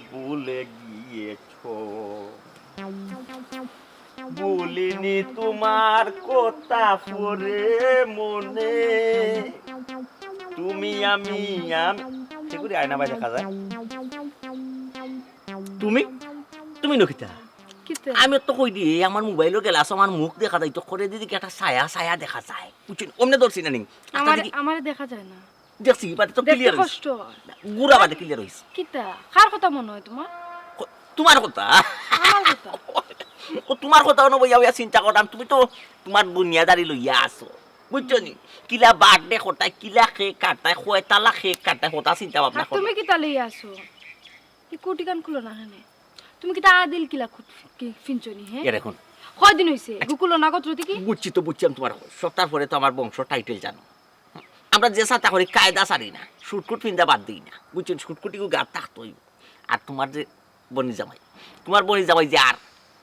ভুলে গিয়েছো। ভুলিনি তোমার কথা পড়ে মনে। তুমি আমি, আমি, সে করি আয়না বাই দেখা যায়। তুমি, তুমি নকিতা? কিতা? আমি তো কই দি, আমার মোবাইলর গ্লাসো আমার মুখ দেখা যায়, তো করে দিদি কি একটা ছায়া, ছায়া দেখা যায়। বুঝছেন? অমনে ধরছি না নি? আমারে, আমারে দেখা যায় না। দেখছি, বাদে তো দেখতে ক্লিয়ার অইছে। কষ্ট হয়। গুড়া বাদে ক্লিয়ার অইছে। কিতা? কার কথা মনে হয় তোমার? ক-, তোমার কথা। আমার কথা? ও, তোমার কথা অনো বইয়া বইয়া চিন্তা করতাম, তুমি তো তোমার দুনিয়াদারি লইয়া আছো। বুঝছো নি? কিলা বার্থডে করতায়, কিলা কেক কাটতায়, কয়তালা কেক কাটতায়, কথা চিন্তা ভাবনা আর করো। তুমি কিতা লইয়া আছো? ই কোটিখান খুলো না কেনে? তুমি কিতা আদিল কিলা খুট-, কি ফিনছো নি, হে? এ দেখুন। কয়দিন অইছে? আচ্ছা। গু খুলো না কত থেকে? বুঝছি তো, বুঝছি আমি তোমার। সপ্তাহ পরে তো আমার বংশ টাইটেল জানো। আমরা যে সাথে করি কায়দা ছাড়ি না, শুটকুট ফিন্দা বাদ দেই না, বুঝছেন? শুটকুটিগু গাত থাকতো অইবো। আর তোমার যে বনি জামাই, তোমার বনি জামাই যে আর,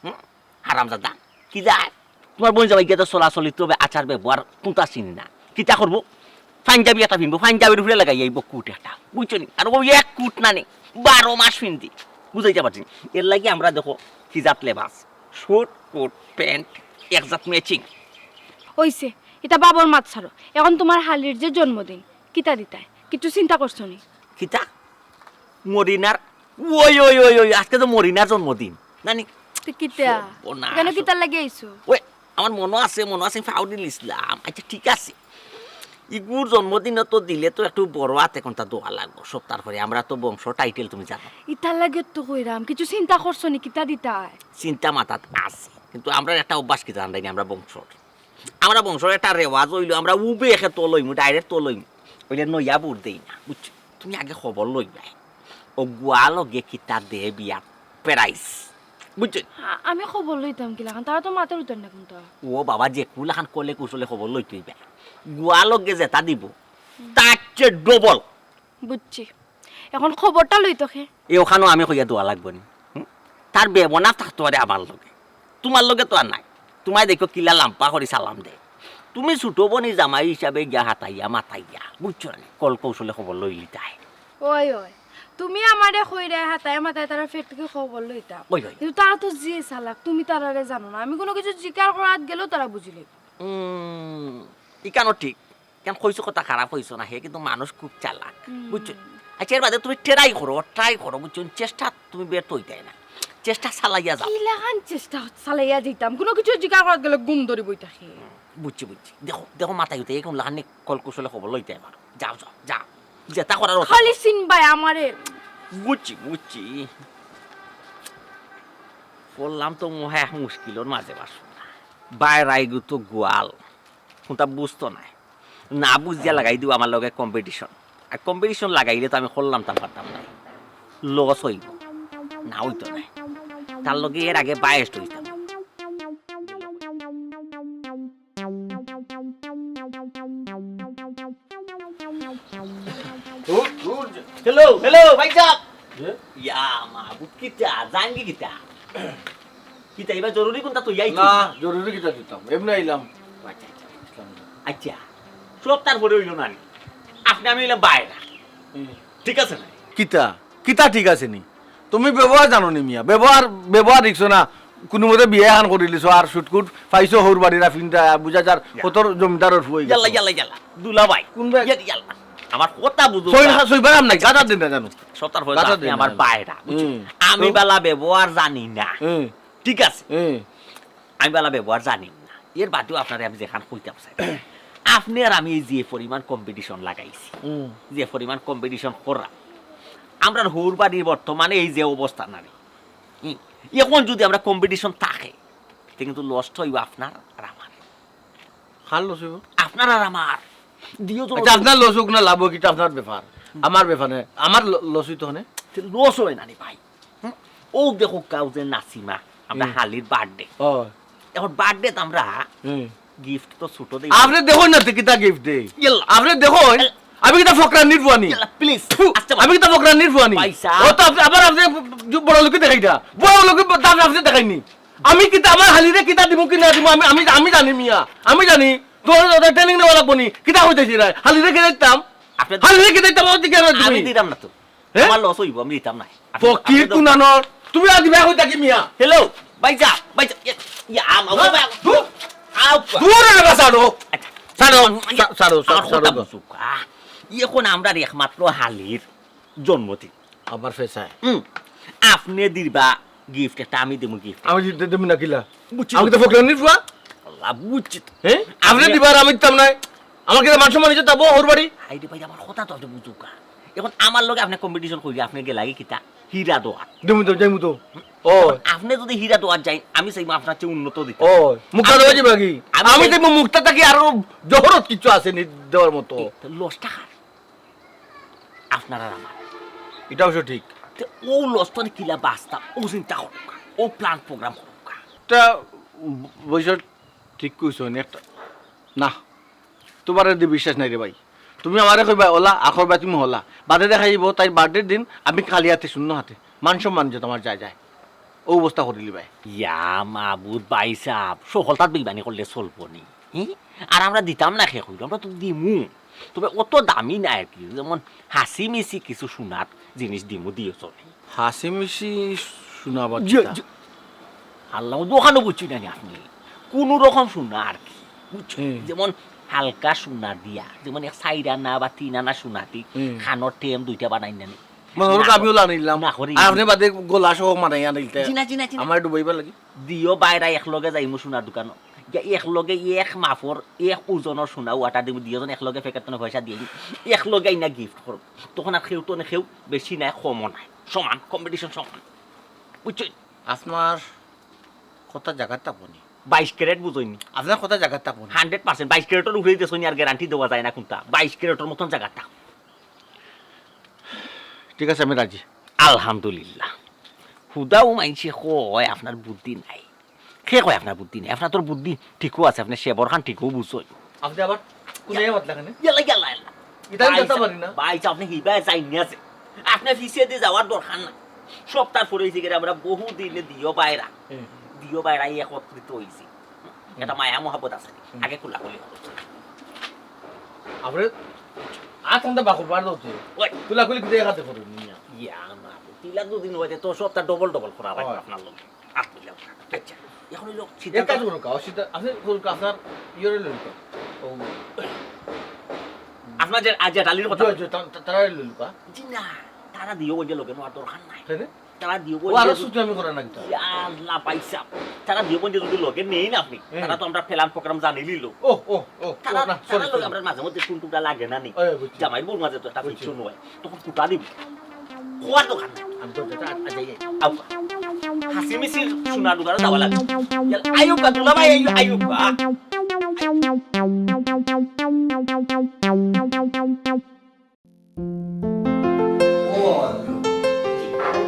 হুম, হারামজাদা, কি যায়? তোমার বনি জামাই গিয়া তো চলাচলিত হবে, আচার ব্যবহার কোনটা চিনি না। কিতা করবো? পাঞ্জাবি একটা ফিনবো, পাঞ্জাবির উপরে লাগাই আইবো কুট একটা, বুঝছো নি? আর ও এক কুট না নি, বারো মাস ফিন্দি, বুঝাইতে পারছি। এর লাগি আমরা দেখো কি জাত লেবাস, শুট, কোট, প্যান্ট, এক জাত ম্যাচিং। অইছে, ইতা বাবর মাত ছাড়ো। এখন তোমার হালির যে জন্মদিন, কিতা দিতায়? কিচ্ছু চিন্তা করছো নি? কিতা? মরিনার? ওই, ওই, ওই, ওই, আজকে তো মরিনার জন্মদিন। নানি? তো কিতা? সর্বনাশ। এখানে কিতার লাগি আইছো? ওই, আমার মনো আছে, মনো আছে, আমি ফাউল দিলাম। আচ্ছা, ঠিক আছে। ইগুর জন্মদিনো তো দিলে তো একটু বড় আতে কুন্তা দেওয়া লাগবো। সপ্তাহর পরে আমরা তো বংশ টাইটেল তুমি জানো। ইতার লাগি তো কইরাম, কিছু চিন্তা করছো নি, কিতা দিতায়? চিন্তা মাথাত আছে, কিন্তু আমরার একটা অভ্যাস কিতা জানরায়নি, আমরা বংশর, আমরা বংশর একটা রেওয়াজ অইলো, আমরা উবে একে তো লইমু, ডাইরেক্ট তো লইমু, অইলে নইয়া বুট দেই না, বুঝছো? তুমি আগে খবর লইবায়, অগুয়ার লগে কিতা দে বিয়াত প্রাইস, বুঝছো? আ-, আমি খবর লইতাম কিলাখান, তারা তো মাতের উত্তর না কুন্তা। ও বাবা, যে কুলাখান কলে কৌশলে খবর লইতে অইবায়, অগুয়ার লগে যেটা দিবো, তার চেয়ে ডবল। বুঝছি, এখন খবরটা লইতো কে? এ ওখানো আমি কইয়া দেওয়া লাগবো নি। হুম? তার বেবনা থাকতো পারে আমার লগে, তুমার লগে তো আর নাই। তুমায় দেখো কিলা লাম্পা করি সালাম দে। তুমি ছোট বনি জামাই হিসাবে গিয়া হাতাইয়া মাতাইয়া, বুঝছো নি? কল কৌশলে খবর লইলিতায়। ওই, ওই, তুমি আমারে কইরায় হাতাইয়া মাতাইয়া তারার পেট থাকি খবর লইতাম। ওই, ওই। কিন্তু তারা তো যে চালাক, তুমি তারারে জানো না। আমি কুনু কিছু জিকার করাত গেলেও তারা বুঝি লইবো। উম, ইখানও ঠিক। কেন কইছো কথা খারাপ কইছো না, হে কিন্তু মানুষ খুব চালাক, হুম। বুঝছো? আচ্ছা, এর বাদে তুমি try করো, try করো, বুঝছো? চেষ্টা তুমি ব্যর্থ অইতায় না, চেষ্টা চালাইয়া যাও। কিলাখান চেষ্টা চালাইয়া যাইতাম, কুনু কিছু জিকার করাত গেলে ঘুম ধরি বই থাকি। বুঝছি, বুঝছি। দেখো, দেখো, মাথায় উঠে এখন লাখান কল কৌশলে খবর লইতে পারো। যাও, যাও, যাও, যেটা করার ওটা খালি করো। চিনবায় আমারে। বুঝছি, বুঝছি। পড়লাম তো মহা এক মুশকিলর মাঝে বাসু। বাইর আইগু তো গোয়াল, কোনটা বুঝতো নায়। না বুঝিয়া লাগাই দিবো আমার লগে competition। আর competition লাগাইলে তো আমি করলাম তা পারতাম না, loss অইবো, না অইতো নায়। তার লগে এর আগে biased অইতাম। Hello, hello, ভাই সাহেব। জি? ইয়া, মাহবুব কিতা, জাহাঙ্গীর কিতা? কিতা, ইবা জরুরি কোনটা তো ইয়াই না, তো? জরুরি কিতা দিতাম? এমনি আইলাম। আচ্ছা, আচ্ছা। আচ্ছা, সব তার পরে অইলো না নি। আপনে আমি অইলাম বাইরা। হুম। ঠিক আছে না? কিতা? কিতা ঠিক আছে নি? তুমি ব্যবহার জানো নি মিয়া? ব্যবহার, ব্যবহার শিখছো না? কুনু মতে বিয়া এখান করিলিছো, আর শুটকুট পাইছো হউর বাড়ির আফিনটা, আর বুঝা যার ইয়া। কত জমিদারর ফুয়া ইয়াল্লা, গেছো। ইয়াল্লা, ইয়াল্লা। দুলা ভাই। কোন ভাই? ইয়া, ইয়াল্লা। আমার কথা বুঝো সই-, না। সইবার আম নাই, গাদা দিন না জানো। সব তার পরে গাদা আপনি দিন আমার না। বাইরা, বুঝছো? হুম। আমি তো বালা ব্যবহার জানি না। হুম। ঠিক আছে? হুম। আমি বালা ব্যবহার জানি না। এর বাদেও আপনারে আমি যেখান কইতাম চাই। আপনে আর আমি এই যে পরিমাণ competition লাগাইছি, হুম। যে পরিমাণ competition করলাম, আমরার হউর বাড়ির বর্তমানে এই যে অবস্থা নানি, হুম, এখন যদি আমরা competition থাকে, তে কিন্তু loss টা অইবো আপনার আর আমার। কার loss অইবো? আপনার আর আমার। দিও তো আচ্ছা, loss। আপনার loss হোক না লাভ হোক, এটা আপনার ব্যাপার, আমার ব্যাপার নায়। আমার ল-, loss অইতো কেনে? তে loss অয় না রে ভাই। হুম? ও দেখো কাউ যে নাসিমা, আমরা হুম। হালির birthday। ও। এখন birthday ত আমরা হুম। Gift তো ছোট দেই। আপনে দেখো না তো কিতা gift দেই। ইয়াল্লা। আপনে দেখো, ইয়াল্লা। আমি কিতা ফকরানির ফুয়ানি? ইয়াল্লা, please। থু, আস্তে মাত। আমি কিতা ফকরানির ফুয়ানি? পয়সা। ও তো আপনে, আবার আপনে বড় লোকে দেখাইতা। বড় লোকে দাম আপনে দেখাইনি। আমি কিতা আমার হালিরে কিতা দিমু কি না দিমু আমি, আমি, আমি জানি মিয়া। আমি জানি। তোর, তোর training নেওয়া লাগবো নি? কিতা কইতেছি রে? হালিরে কিতা দিতাম? আপনে হালিরে কিতা দিতাম? আমার দিকে আর আমি তুমি। দিতাম না তো। হ্যাঁ? আমার loss অইবো, আমি দিতাম না। আপনি, ফকির আপনি তো কুনানোর, তুমি আর দিবা কইতা কি মিয়া? Hello, ভাইসাব, ভাইসাব, ইয়া, ইয়া, আমা, হ্যাঁ? ভাই, ধুর। আও, দূর রে বাবা, ছাড়ো। আচ্ছা। ছাড়ো, আমার, ছা-, ছাড়ো, আমার ছাড়ো, কথা ছাড়ো। বুঝুক, আহ, এখন আমরার একমাত্র হালির জন্মদিন। আবার ফেসায়। হুম, আপনি দিবা gift একটা, আমি দিমু gift। আমি দিতে দিমু না কিলা? বুঝছি আমি তো। ফকরানির ফুয়া। আল্লাহ, বুঝছি তো। হ্যাঁ? আপনি আপনি দিবার আমি দিতাম নাই। আমার কিতা মান সম্মান ইজ্জত যাবো হউর বাড়ি? হায় রে ভাই, আমার কথা তো আপনি বুঝুক গা। এখন আমার লগে আপনি competition করিয়া আপনি গেলা গি কিতা? হীরা দেওয়া। যাইমু তো, যাইমু তো। ও। আপনি যদি হীরা দেওয়া যাইন, আমি চাইমু আপনার চেয়ে উন্নত দিতে। ও, মুক্তা আমি দেওয়া যাইবা কি? আমি আমি চাই- চাইমু মুক্তা থাকি আরো জহরত কিছু আছে নি দেওয়ার মতো। এ, তো loss টা কার? আপনার আর আমার। এটা অবশ্য ঠিক। তে ও loss টা কিলা বাঁচতা, ও চিন্তা করুক, ও plan program করুক। এটা অবশ্য ঠিক কইছো নি একটা। না, তোমার এদি বিশ্বাস নাই রে ভাই। তুমি আমারে কইবা ওলা, আখর বায় তুমি হলা। বাদে দেখা যাইবো তাইর birthday র দিন আমি খালি হাতে, শূন্য হাতে। মান সম্মান যে তোমার যায় যায়। ও অবস্থা করিলিবায়। ইয়া মাবুদ ভাইসাব, সকলতাত বেইমানি করলে চলবো নি? হি? আর আমরা দিতাম না কে কইলো, আমরা তো দিমু। তবে অত দামি না আর কি, যেমন হাসি মিছি কিছু সোনার জিনিস দিমু, দিও চলে। হাসি মিছি সোনা বা জি, কিতা? জি। আল্লাহ, দোকানও বুঝছি না নি আপনি। কোনো রকম সোনা আর কি, বুঝছো? হুম। যেমন হালকা সোনা দিয়া, যেমন এক চাইর আনা বা তিন আনা সোনা দি হুম। কানর টেম দুইটা বানাই না নি। মনে হলো না, আমিও লানিলাম। না করি। আর আপনি বাদে গলা সহ বানাই আনিলতে। জি না, জি না, জি না। আমার ডুবাইবার লাগি। দিও বাইরা একলগে যাইমু সোনার দোকানো। ইয়া এক লগে এক মাপর, এক ওজনর সোনা order দিমু, দুইজন এক লগে packet তনে পয়সা দিয়া, এক লগে আইনা gift করমু। তখন আর কেউ তনে কেউ বেশি নাই, কমও নাই, সমান, competition সমান। বুঝছইন? আপনার কথা জাগাত থাকবো নি? বাইশ carat বুঝইন নি? আপনার কথা জাগাত থাকবো নি? Hundred percent, বাইশ caratর উপরে দিছইন নি, আর guarantee দেওয়া যায় না কুনটা। বাইশ caratর মতন জাগাত থাকবো। ঠিক আছে, আমি রাজি। আলহামদুলিল্লাহ। হুদাও মাইনষে কয় আপনার বুদ্ধি নাই। কে কয় আপনার বুদ্ধি নাই? আপনার তো বুদ্ধি ঠিকও আছে, আপনে সেবর খান ঠিকও বুঝছইন। আপনে আবার কোথায় মাত লাগানে? ইয়াল্লা, ইয়াল্লা, ইয়াল্লা। ইটা আমি ভাই দেখতে সাব, পারি না। ভাই সাব, আপনে হিবায় যাইন না আছে। আপনে পিছে দি যাওয়ার দরকার নাই। সপ্তাহ পরে অইছে কি আমরা বহু দিনে দিও বাইরা। হুম। দিও বাইরা একত্রিত অইছি। একটা মায়া মহব্বত আছে। হুম। আগে কুলাকুলি করো। আপনে আত আনতে বাকুর বার দতে। ওই। কুলাকুলি কিতা খাতে করুন মিয়া? ইয়া আমার, তিলা দুদিন অইতে তো সপ্তাহ double double করা লাগে হয়। আপনার লগে। আত মিলাও। আচ্ছা, এখন অইলো এক কাজ সিদ্ধান্ত। করুন, কাও সিদ্ধা-, আপনে করুন, আপনার ইয়ে রইল তো। ও। আপনার যে, আজ যে ডালির কথা। জি, জি, তা-, তা-, তারা রইল কা? জি না, তারা দিও বইন যে লগে নেওয়ার দরকার নাই। তাই না? তারা দিও বইন ও, আরো যে ছুটি আমি করা না কিতা? ইয়া আল্লাহ, ভাই সাব। তারা দিও বইন যে যদি লগে নেই না আপনি, হুম। তারা তো আমরা plan program জানি লিলো। ও, ও, ও, ও, তারা, না, তারা sorry, লগে sorry। আমরা মাঝে মধ্যে কোন টুকরা লাগে না নি। ওই, বুঝছি। জামাই বউর মাঝে তো একটা বুঝছি। কিছু নয়। তখন কুটা দিব। খোয়ার দোকান। আমি তো যেটা আ-, আ-, যাই। আও। হাসি মিছিল সোনা দোকানে যাওয়া লাগে। ইয়াল, আইও কা, দুলা ভাই, আইও, আইও কা। ও বাবা, ও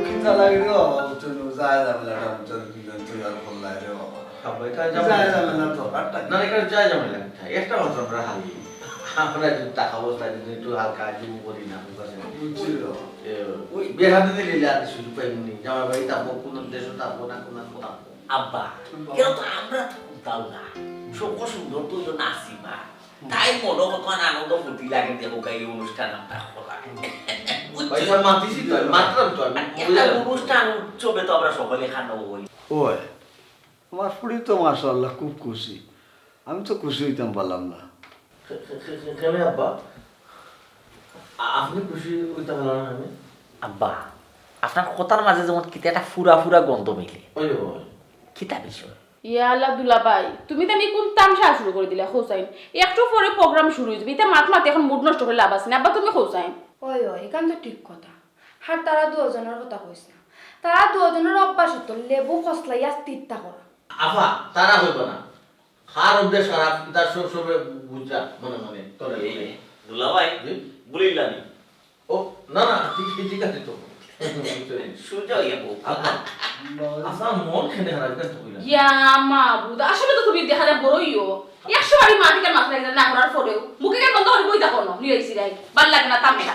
কিতা লাগে রে বাবা, ও তো যায় ঝামেলাটা, ও তো দুজন তৈয়ার করলাই রে বাবা। আব্বা, এটা যায় ঝামেলা। ঝামেলা তো, আটটা না, এটা যায় ঝামেলা কোথায়? একটা মাত্র আমরা হারি। আমরা যদি টাকা পয়সা যদি একটু হালকা জুম করি না, বুঝতে পারছেন? বুঝছি রে বাবা। এ, ওই বিয়ে হাতে দিলে আর কিছু উপায় নেই। জামাই বাড়ি থাকবো, কোন দেশে থাকবো না, কোন থাকবো। আব্বা, আব্বা। কেন তো আমরা তো কোথাও না। সব সুন্দর তো ওই জন্য আসি মা। তাই মনে কত আনন্দ ফুর্তি লাগে দেখো এই অনুষ্ঠান আমরা করা। বুঝছো? পয়সা মাতিছি তো, আমি মাতলাম তো, আমি একটা বুঝলাম। অনুষ্ঠান উৎসবে তো আমরা সকলে খানো হই। ওই, আমার ফুড়ি তো মাশাআল্লাহ খুব খুশি, আমি তো খুশি হইতাম পারলাম না। খে-, খে-, খে-, খে-, কেনে আব্বা? আ-, আপনি খুশি হইতাম পারলাম না আমি? আব্বা, আপনার কথার মাঝে যেমন কিতা একটা ফুরা ফুরা গন্ধ মিলে। ওই, ওই। কিতা বিষয়? ইয়া আল্লাহ দুলাভাই, তুমি তানি কোন তামশা শুরু করি দিলা, কও চাইন? একটু পরে program শুরু অই যাইবো, ইতা মাত মাতি এখন mood নষ্ট করি লাভ আছে নি, আব্বা তুমি কও চাইন। ওই, ওই, ইখান তো ঠিক কথা। আর তারা দুইজনর কথা কইস না, তারা দুইজনর অভ্যাস তো লেবু খসলাইয়া তিতা করা। আফা, তারা কইবা না। কার অভ্যাস খারাপ, ইতা সব সময় বুঝা মনে মনে, তোরা এই, বুঝে। দুলাভাই, জি? বলিলা নি? ও, না, না, ঠিক, ঠিক আছে তো। সুজা অইয়া বউ। আচ্ছা। আচ্ছা, মন কেনে খারাপ, ইতা তো কইলা। ইয়া মাবুদ, আসলে তো তুমি দেখা যায় বড়ইও। একশো বারই মাতিকার মাত লাগে না করার পরেও। মুখে কেন বন্ধ করি বই থাকো না, নিয়ে আইছি রাই। ভালা লাগে না তামশা।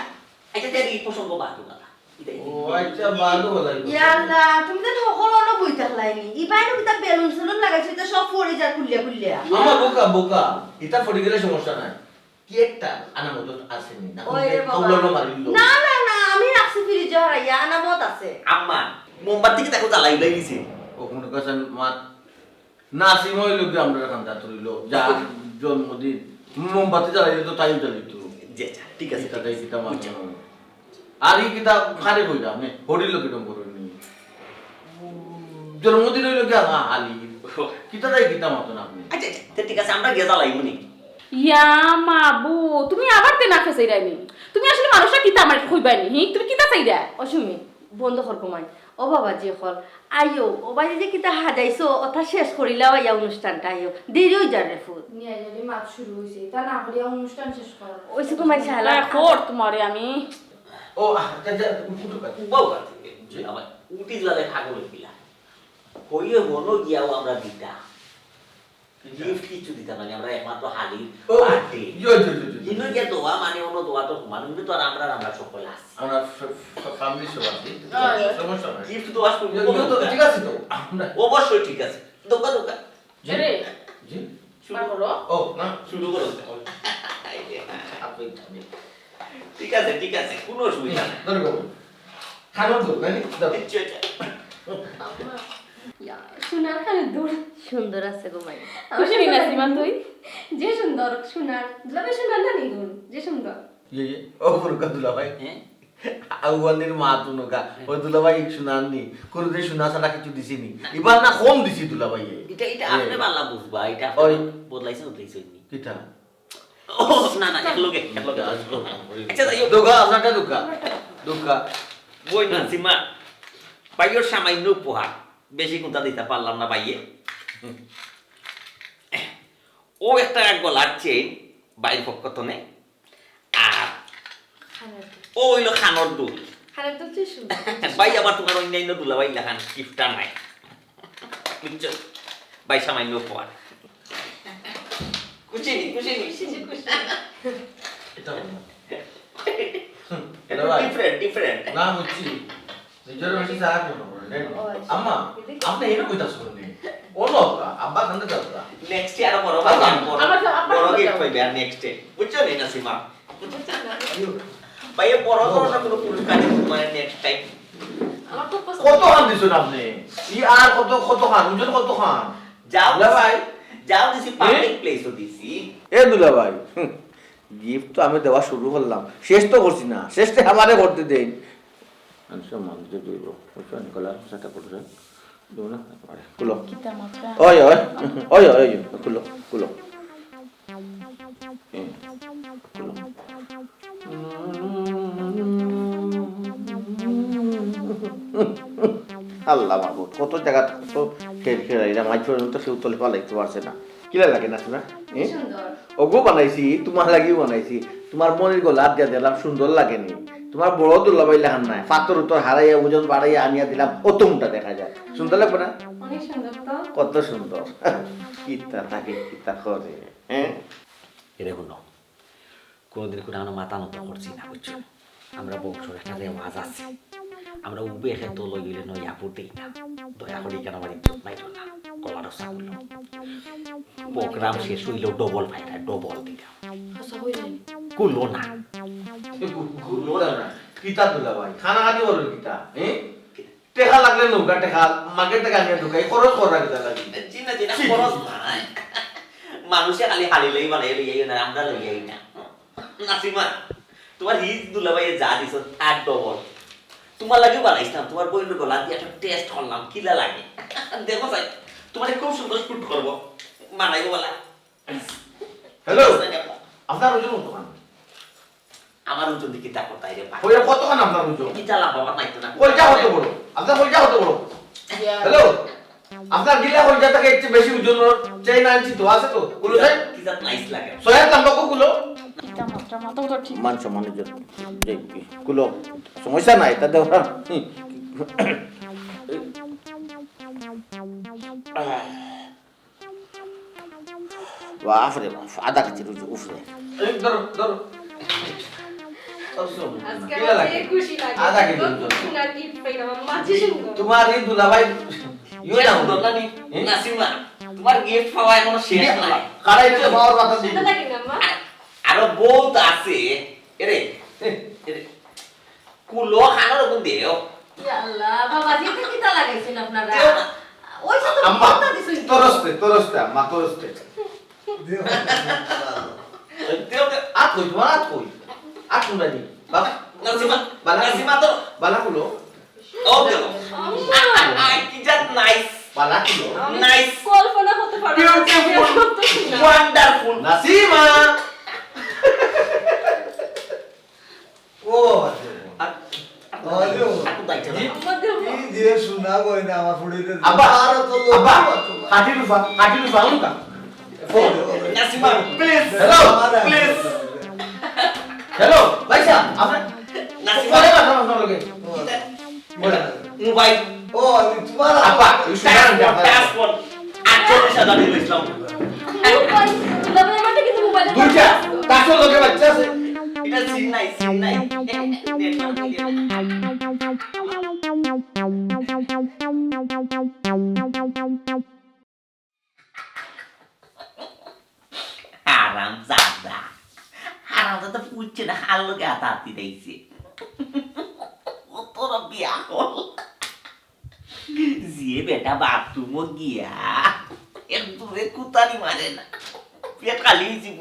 আচ্ছা, তাইলে এই প্রসঙ্গ বাদ দাও না। ইতা, ইতা, ও, ইতা, আচ্ছা, ইতা, বাদ দাও, বাদ দাও। ইয়া আল্লাহ, তুমি তো হকল অনো বই থাকলাইনি। ই বাইরে কিতা বেলুন সেলুন লাগাইছো, ইতা সব পড়ি যায় খুলিয়া খুলিয়া। আমার বোকা, বোকা। ইতা পড়ি গেলে সমস্যা নাই। কি একটা আনামত আছে নি? না, ওই রে বাবা। কাউলানো মারিল। না, না, না, আমি রাখছি ফ্রিজে হারাইয়া, আনামত আছে। আম্মা, মোমবাতি কিতা দেখো জ্বালাই উলাই গেছে। ও, কোন কথা মা, নাসিমা অইলো গিয়া আমরার খান্দাত অইলো, যার জন্মদিন, মোমবাতি জ্বালাইলে তো তাইও জ্বালিতো। জি, আচ্ছা, ঠিক আছে, ইটা ঠিক তাই আছে। কিতা মাত বুঝছি। না। আর ই কিতা কারে কইলা আপনি? হরির লোকে ডম করইননি। জন্মদিন অইলো গিয়া হা-, হালি। কিতা তাই কিতা মাতন আপনি? আচ্ছা, আচ্ছা, তে ঠিক আছে, আমরা গিয়া জ্বালাইমু নি। ইয়া মাবু, তুমি আবার তে না ফেসাইরায়নি। তুমি আসলে মানুষটা কিতা আমার একটু কইবায়নি, হি? তুমি কিতা চাইরা? অসুমি, বন্ধ কর ঘুমাই। ও বাবা, জি অকল, আইও, ও বাড়ি যে কিতা হাজাইছো, ওটা শেষ করিলাও, আইয়া অনুষ্ঠানটা আইও। দেরি অই যার রে ফুত। নিয়ে যদি মাত শুরু হইছে, তা না করিয়া অনুষ্ঠান শেষ করো। ওই সে ঘুমাই শালা। হ্যাঁ, কর তোমারে আমি। ও, আহ, যা, যা, উঠো, উঠো, উঠো। বউ আছে, জি? আমার উঠি গেলে পাগল হইলা। কইয়ে মনো গিয়াও আমরা দিতা। জি। Gift কিচ্ছু দিতা না, আমরা একমাত্র হালি ও, party। জি, জি, জি, জি। ইনো গিয়া দোয়া মানে অনো দোয়া তো ঘুমানো, কিন্তু আর আমরা, আমরা সকল আছি। আমরা ফ-, ফ-, family সব আছি, জি, জি। সমস্যা নাই। Gift দোয়া শুরু জি, করো জি, তো দোকা। ঠিক আছে তো। আমরা অবশ্যই ঠিক আছে। দোকা, দোকা। জি? আরে, জি? শুরু করো। ও, না। শুরু করো। আপনি, আপনি। ঠিক আছে, ঠিক আছে, কোনো অসুবিধা নাই। ধরো, ধরো। খানো তো, নানি? ধরো। আচ্ছা, আচ্ছা। আম্মা, ইয়া, সোনার খানো দূর। সুন্দর আছে গো মাই। খুশি হই না, সীমা, তুই? যে সুন্দর, সোনার। দুলাভাই সোনার নানি দূর, যে সুন্দর। ইয়ে, ইয়ে। ও, বড় কাদুলা ভাই। হ্যাঁ? আউয়ানির মা তুনকা, ওই দুলাভাই এক সোনা আননি, কোনোদিন সোনা ছাড়া কিছু দিছিনি। এবার না কম দিছি দুলাভাইয়ে। এটা, এটা আপনি এ। বালা বুঝবা, এটা আপনি ওই। বদলাইছে, বদলাইছে হয়নি। কিতা? ও, না, না, এক লগে, এক লগে। আচ্ছা, যাই হোক। দোকা, আপনারটা দোকা। দোকা। বই না, সীমা। ভাইয়ের সামান্য উপহার। বেশি কোনটা দিতে পারলাম না, ভাইয়ে। ও একটা গলার চেইন, বাইর পক্ষ তনে। আর কানের দুল। ও হইলো কানের দুল। কানের দুল তো সুন্দর। ভাই, আবার তোমার অন্যান্য দুলাভাই লাখান গিফটটা নাই। বুঝছো? ভাই, সামান্য উপহার। খুশি নি, খুশি নি? খুশি, খুশি। এটা ভালো। হুম, এটা এটা ভাই। Different, different। না, বুঝছি। নিজের বেশি সারা কোনো করে, তাই না? ও, আচ্ছা। আম্মা, এটা কি? আপনি এরকম কইতাছ কেন? ও লোক, আব্বা খান্দে যাবো না। Next year আরো বড় আব্বা, ভাই, বড়, আবার যা-, আবার বড় খান্দে gift যাবো। পাইবে আর next এ। বুঝছো নি, নাসিমা? আইও। ভাই, এ বড় ও। ধরনের কোনো পুরস্কার দিব তোমার next time। আমার খুব পছন্দ। কত খান দিছেন আপনি? ই আর কত, কত খান? ওজন কত খান? যাও, না ভাই। যাও দিছি, এ? Public place ও দিছি। এ দুলা ভাই, হুম, gift তো আমি দেওয়া শুরু করলাম, শেষ তো করছি না, শেষটা আমারে করতে দেন। আমি সম্মান দিতে দিব, বুঝছো? নিকোলা, সেটা করছে। দেবো না? আরে, খুলো। কিতা মাত্রা? ওই, ওই, ওই, ওই, ওই, খুলো, খুলো। হুম, খুলো। আল্লাহ মাবুদ, কত জায়গা তো খের খের, এরা মাইক পর্যন্ত কেউ তলে পালাইতে পারছে না। কিলা লাগে না শোনা? এ? সুন্দর। ওগো বানাইছি, তোমার লাগিও বানাইছি। তোমার মনির গলাত দিয়া দিলাম, সুন্দর লাগেনি? তোমার বড় দুলাভাই লাখান নাই, পাথর উত্তর হারাইয়া ওজন বাড়াইয়া আনিয়া দিলাম, অত মোটা দেখা যায়। সুন্দর লাগবে না? অনেক সুন্দর তো। কত সুন্দর। কিতা থাকে, কিতা করে, হ্যাঁ? এরে হুনো, কোনোদিন কোনো আমরা মাথা নত করছি না, বুঝছো? আমরা বংশর একটা রেওয়াজ আছে, আমরা উবে খেতো লই হইলে নয়া ফুট দেই না। দয়া করি কেন আমার ইজ্জত নাই না, গলা রসা করলো। প্রোগ্রাম শেষ হইলেও double পাই না, double দিলাম। আচ্ছা, হইলে। কুলো না। কুলো না। কিতা দুলা ভাই? খানা খানি বলো কিতা? হ্যাঁ? টেকা লাগলে নৌকা টেকা, মার্কেট থেকে আনিয়া ঢুকাই, খরচ করা কিতা লাগি? জি না, জি না, জি। খরচ নাই। মানুষে খালি হালি লই বানাই লই আইও না, আমরা লই আই না। নাসিমা, তোমার হি দুলাভাইয়ে যা দিছো, তার double। তোমার লাগিও বানাইছিলাম, তোমার বইনের গলা দিয়ে একটা test করলাম, কিলা লাগে। দেখো চাই, তোমার খুব সুন্দর shoot করবো, বানাইবো বলা। হ্যালো, আপনার ওজন কতখান? আমার ওজন দেখি তা কোথায় রে ভাই? ওই কতখান আপনার ওজন? কিতা লাভ আমার নাই তো না। কলজা কত বড়? আপনার কলজা কত বড়? ইয়া। হ্যালো, আপনার গিলা কলজা থেকে একটু বেশি ওজন ওর চেইন আনছি তো, আছে তো? কুলো সাহেব? কি জাত nice লাগে? সয়াব তাম্বাকু কুলো? কিতা মাত্রা মাথা ওটা ঠিক। মান সম্মান ইজ্জত। এই, কুলো, সমস্যা নাই, তাতে ওরা, হুম। বাফরে বাফ, আধা কেজির উপরে। এই ধরো, ধরো। আজকে কিলা আমার লাগে? যে খুশি লাগে। আধা কেজি ওজন। খুব সুন্দর gift পাইলাম, আমার মাঝে সুন্দর। তোমার এই দুলাভাই, ইয়ে না সুন্দর না নি? হ্যাঁ? নাসিমা, তোমার gift পাওয়া এখনো শেষ ইয়ে, নয়। কারাই তো বাবার মাথা দিয়ে। সুন্দর লাগে না, মা? আ-, আরো বহুত আছে। এরে, এ। এরে। কুলো খানোর ওগুন দেও। ইয়া আল্লাহ, বাবাজি, এটা কিতা লাগাইছেন আপনারা? দেও না। ওই যে তো আম্মা, কথা দিছেন। তরস্তে, তরস্তে, আম্মা, তরস্তে। দেও। দেও, দেও। আত কই, তোমার আত কই? আত কোনটা নি? বাবা, নাসিমা, বালা, নাসিমা তো। বালা কুলো। ও দেও। আম্মা। আই, কি জাত nice। বালা কুলো। আমি nice। কল্পনা করতে পারবো না। Beautiful। কত সুন্দর। Wonderful। নাসিমা। ও, আচ্ছা। আ-, আরে ও। আ-, আ-, কি, কি দিয়ে শোনা গো, এটা আমার ফুড়িতে আব্বা, আরো তো লোক আব্বা, আব্বা। হাঁটি রুফা, হাঁটি রুফা, উনকা। ও, Nasima, please, hello, please। Hello, ভাইসাব, আপনি নাসিমা। পরে কথা বলতে হবে। ও। বলে। মোবাইল। ও, আমি তোমার আব্বা, এই সুন্দর টাচ ফোন, আব্বা। Touch phone. আটচল্লিশ হাজার টাকা দিলাম। মোবাইল, দুলাভাই, আমার থেকে তো মোবাইল দুইটা, তার তো লগে বাচ্চা আছে। এটা সিম নাই, সিম নাই। হারাম জাদা। হারাম জাদা পুচ্ছে না, হার লগে হাতাহাতি দিছে। ও তোরা বিয়া কর। যে বেটা বাথরুমও গিয়া এক দূরে কুতানি মারে না, পেট খালি হয়ে যাব।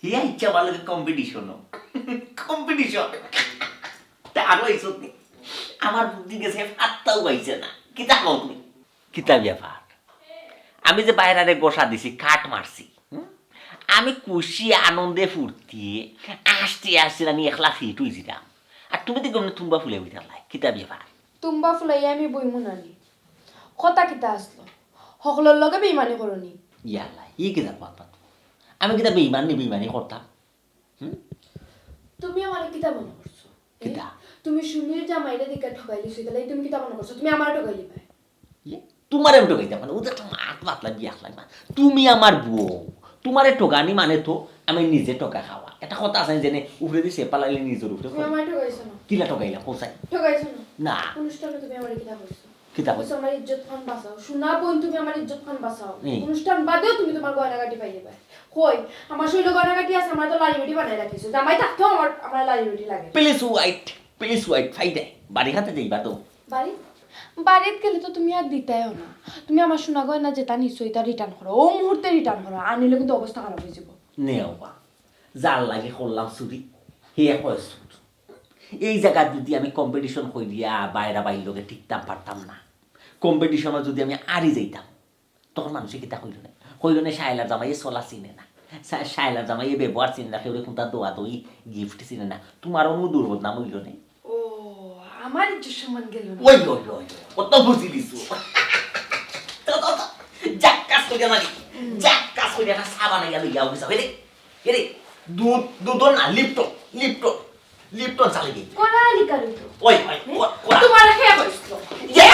হে ইচ্ছা আমার লগে কম্পিটিশনও। কম্পিটিশন। তে আরো আইছত নি? আমার বুদ্ধি গেছে, ফাত্তাও পাইছে না। কিতা কও তুমি? কিতা ব্যাপার? আমি যে বাইরারে গোসা দিছি, কাট মারছি, হুম? আমি খুশি আনন্দে ফুর্তিয়ে আস্তে আস্তে আমি একলা ফিট হইছিলাম। আর তুমি দেখো না তুম্বা ফুলে উঠে লাই। কিতা ব্যাপার? তুম্বা ফুলাইয়া আমি বইমু নানি। কথা কিতা আসলো? হকলর লগে বেইমানি করনি। ইয়াল্লা, ই কিতা কথা? আমি কিতা বেইমান নি, বেইমানি করতাম? হুম? তুমি আমারে কিতা মনে করছো? এ? কিতা? তুমি সুমির জামাইরে দিকে ঠকাইলিছো, তাহলে তুমি কিতা মনে করছো? তুমি আমারে ঠকাইলি পায়? ইয়ে, তোমারে আমি ঠকাইতাম মানে, ও তো একটা মাত মাতলা বিয়া খালাই মা। তুমি আমার বউ, তোমারে ঠকানি মানে তো আমি নিজে ঠকা খাওয়া। একটা কথা আছে না, যেনে উপরে দিয়ে সেপা লাগলে নিজের উপরে তুমি পড়ে। আমারে ঠকাইছো না। কিলা ঠকাইলাম, কোথায়? ঠকাইছো না। না। অনুষ্ঠানে তুমি আমারে কিতা কইছো? কিতা কই? কইছো, "আমার ইজ্জত খান বাঁচাও।" শোনা বোন, তুমি আমার ইজ্জত খান বাঁচাও। হুম। অনুষ্ঠান বাদেও তুমি তোমার গয়নাগাটি পাইয়ে পায়। কই, আমার শৈল গয়নাগাটি আছে, আমার তো লাড়ি বেটি বানাই রাখিছো। জামাই থাকতেও আমার, আমার লাড়ি বেটি লাগে। Please wait, please wait, ফাইদে। বাড়ি হাতে যাইবা তো? বাড়ি? বাড়িত গেলে তো তুমি আর দিতাইও না। তুমি আমার সোনা গয়না যেটা নিছো, এটা রিটার্ন করো। ও মুহূর্তে রিটার্ন করো। আর নিলে কিন্তু অবস্থা খারাপ হয়ে যাবো। নেও বা, যার লাগে করলাম চুরি, হে কয় চুর। এই জায়গাত যদি আমি কম্পিটিশন করিয়া বাইরা বাইর লগে টিকতাম পারতাম না, কম্পিটিশনে যদি আমি আরি যাইতাম, তখন মানুষে কিতা কইল না? কইল না, শায়লার জামাইয়ে চলা চিনে না, শা-, শায়লার জামাইয়ে ব্যবহার চিনে না, কেউরে কোনটা দোয়া দই গিফট চিনে না, তোমার অনু দুর্বদনাম হইল না। ও, আমার ইজ্জত সম্মান গেল না। ওই, ওই, ওই, ওই, কত বুঝি দিছো। তো, তো, তো, যাক কাজ করিয়া মারি, যাক কাজ করিয়া একটা সাবান আইয়া লইয়া অফিসে, হইলে? এরে, দুধ, দুধ না, লিপটন, লিপটন, লিপটন চালে গিয়ে। কোন আলি কারু তো? ওই, ওই, হ্যাঁ? কো-, কোন? তোমার কে কইছিল? ইয়ে?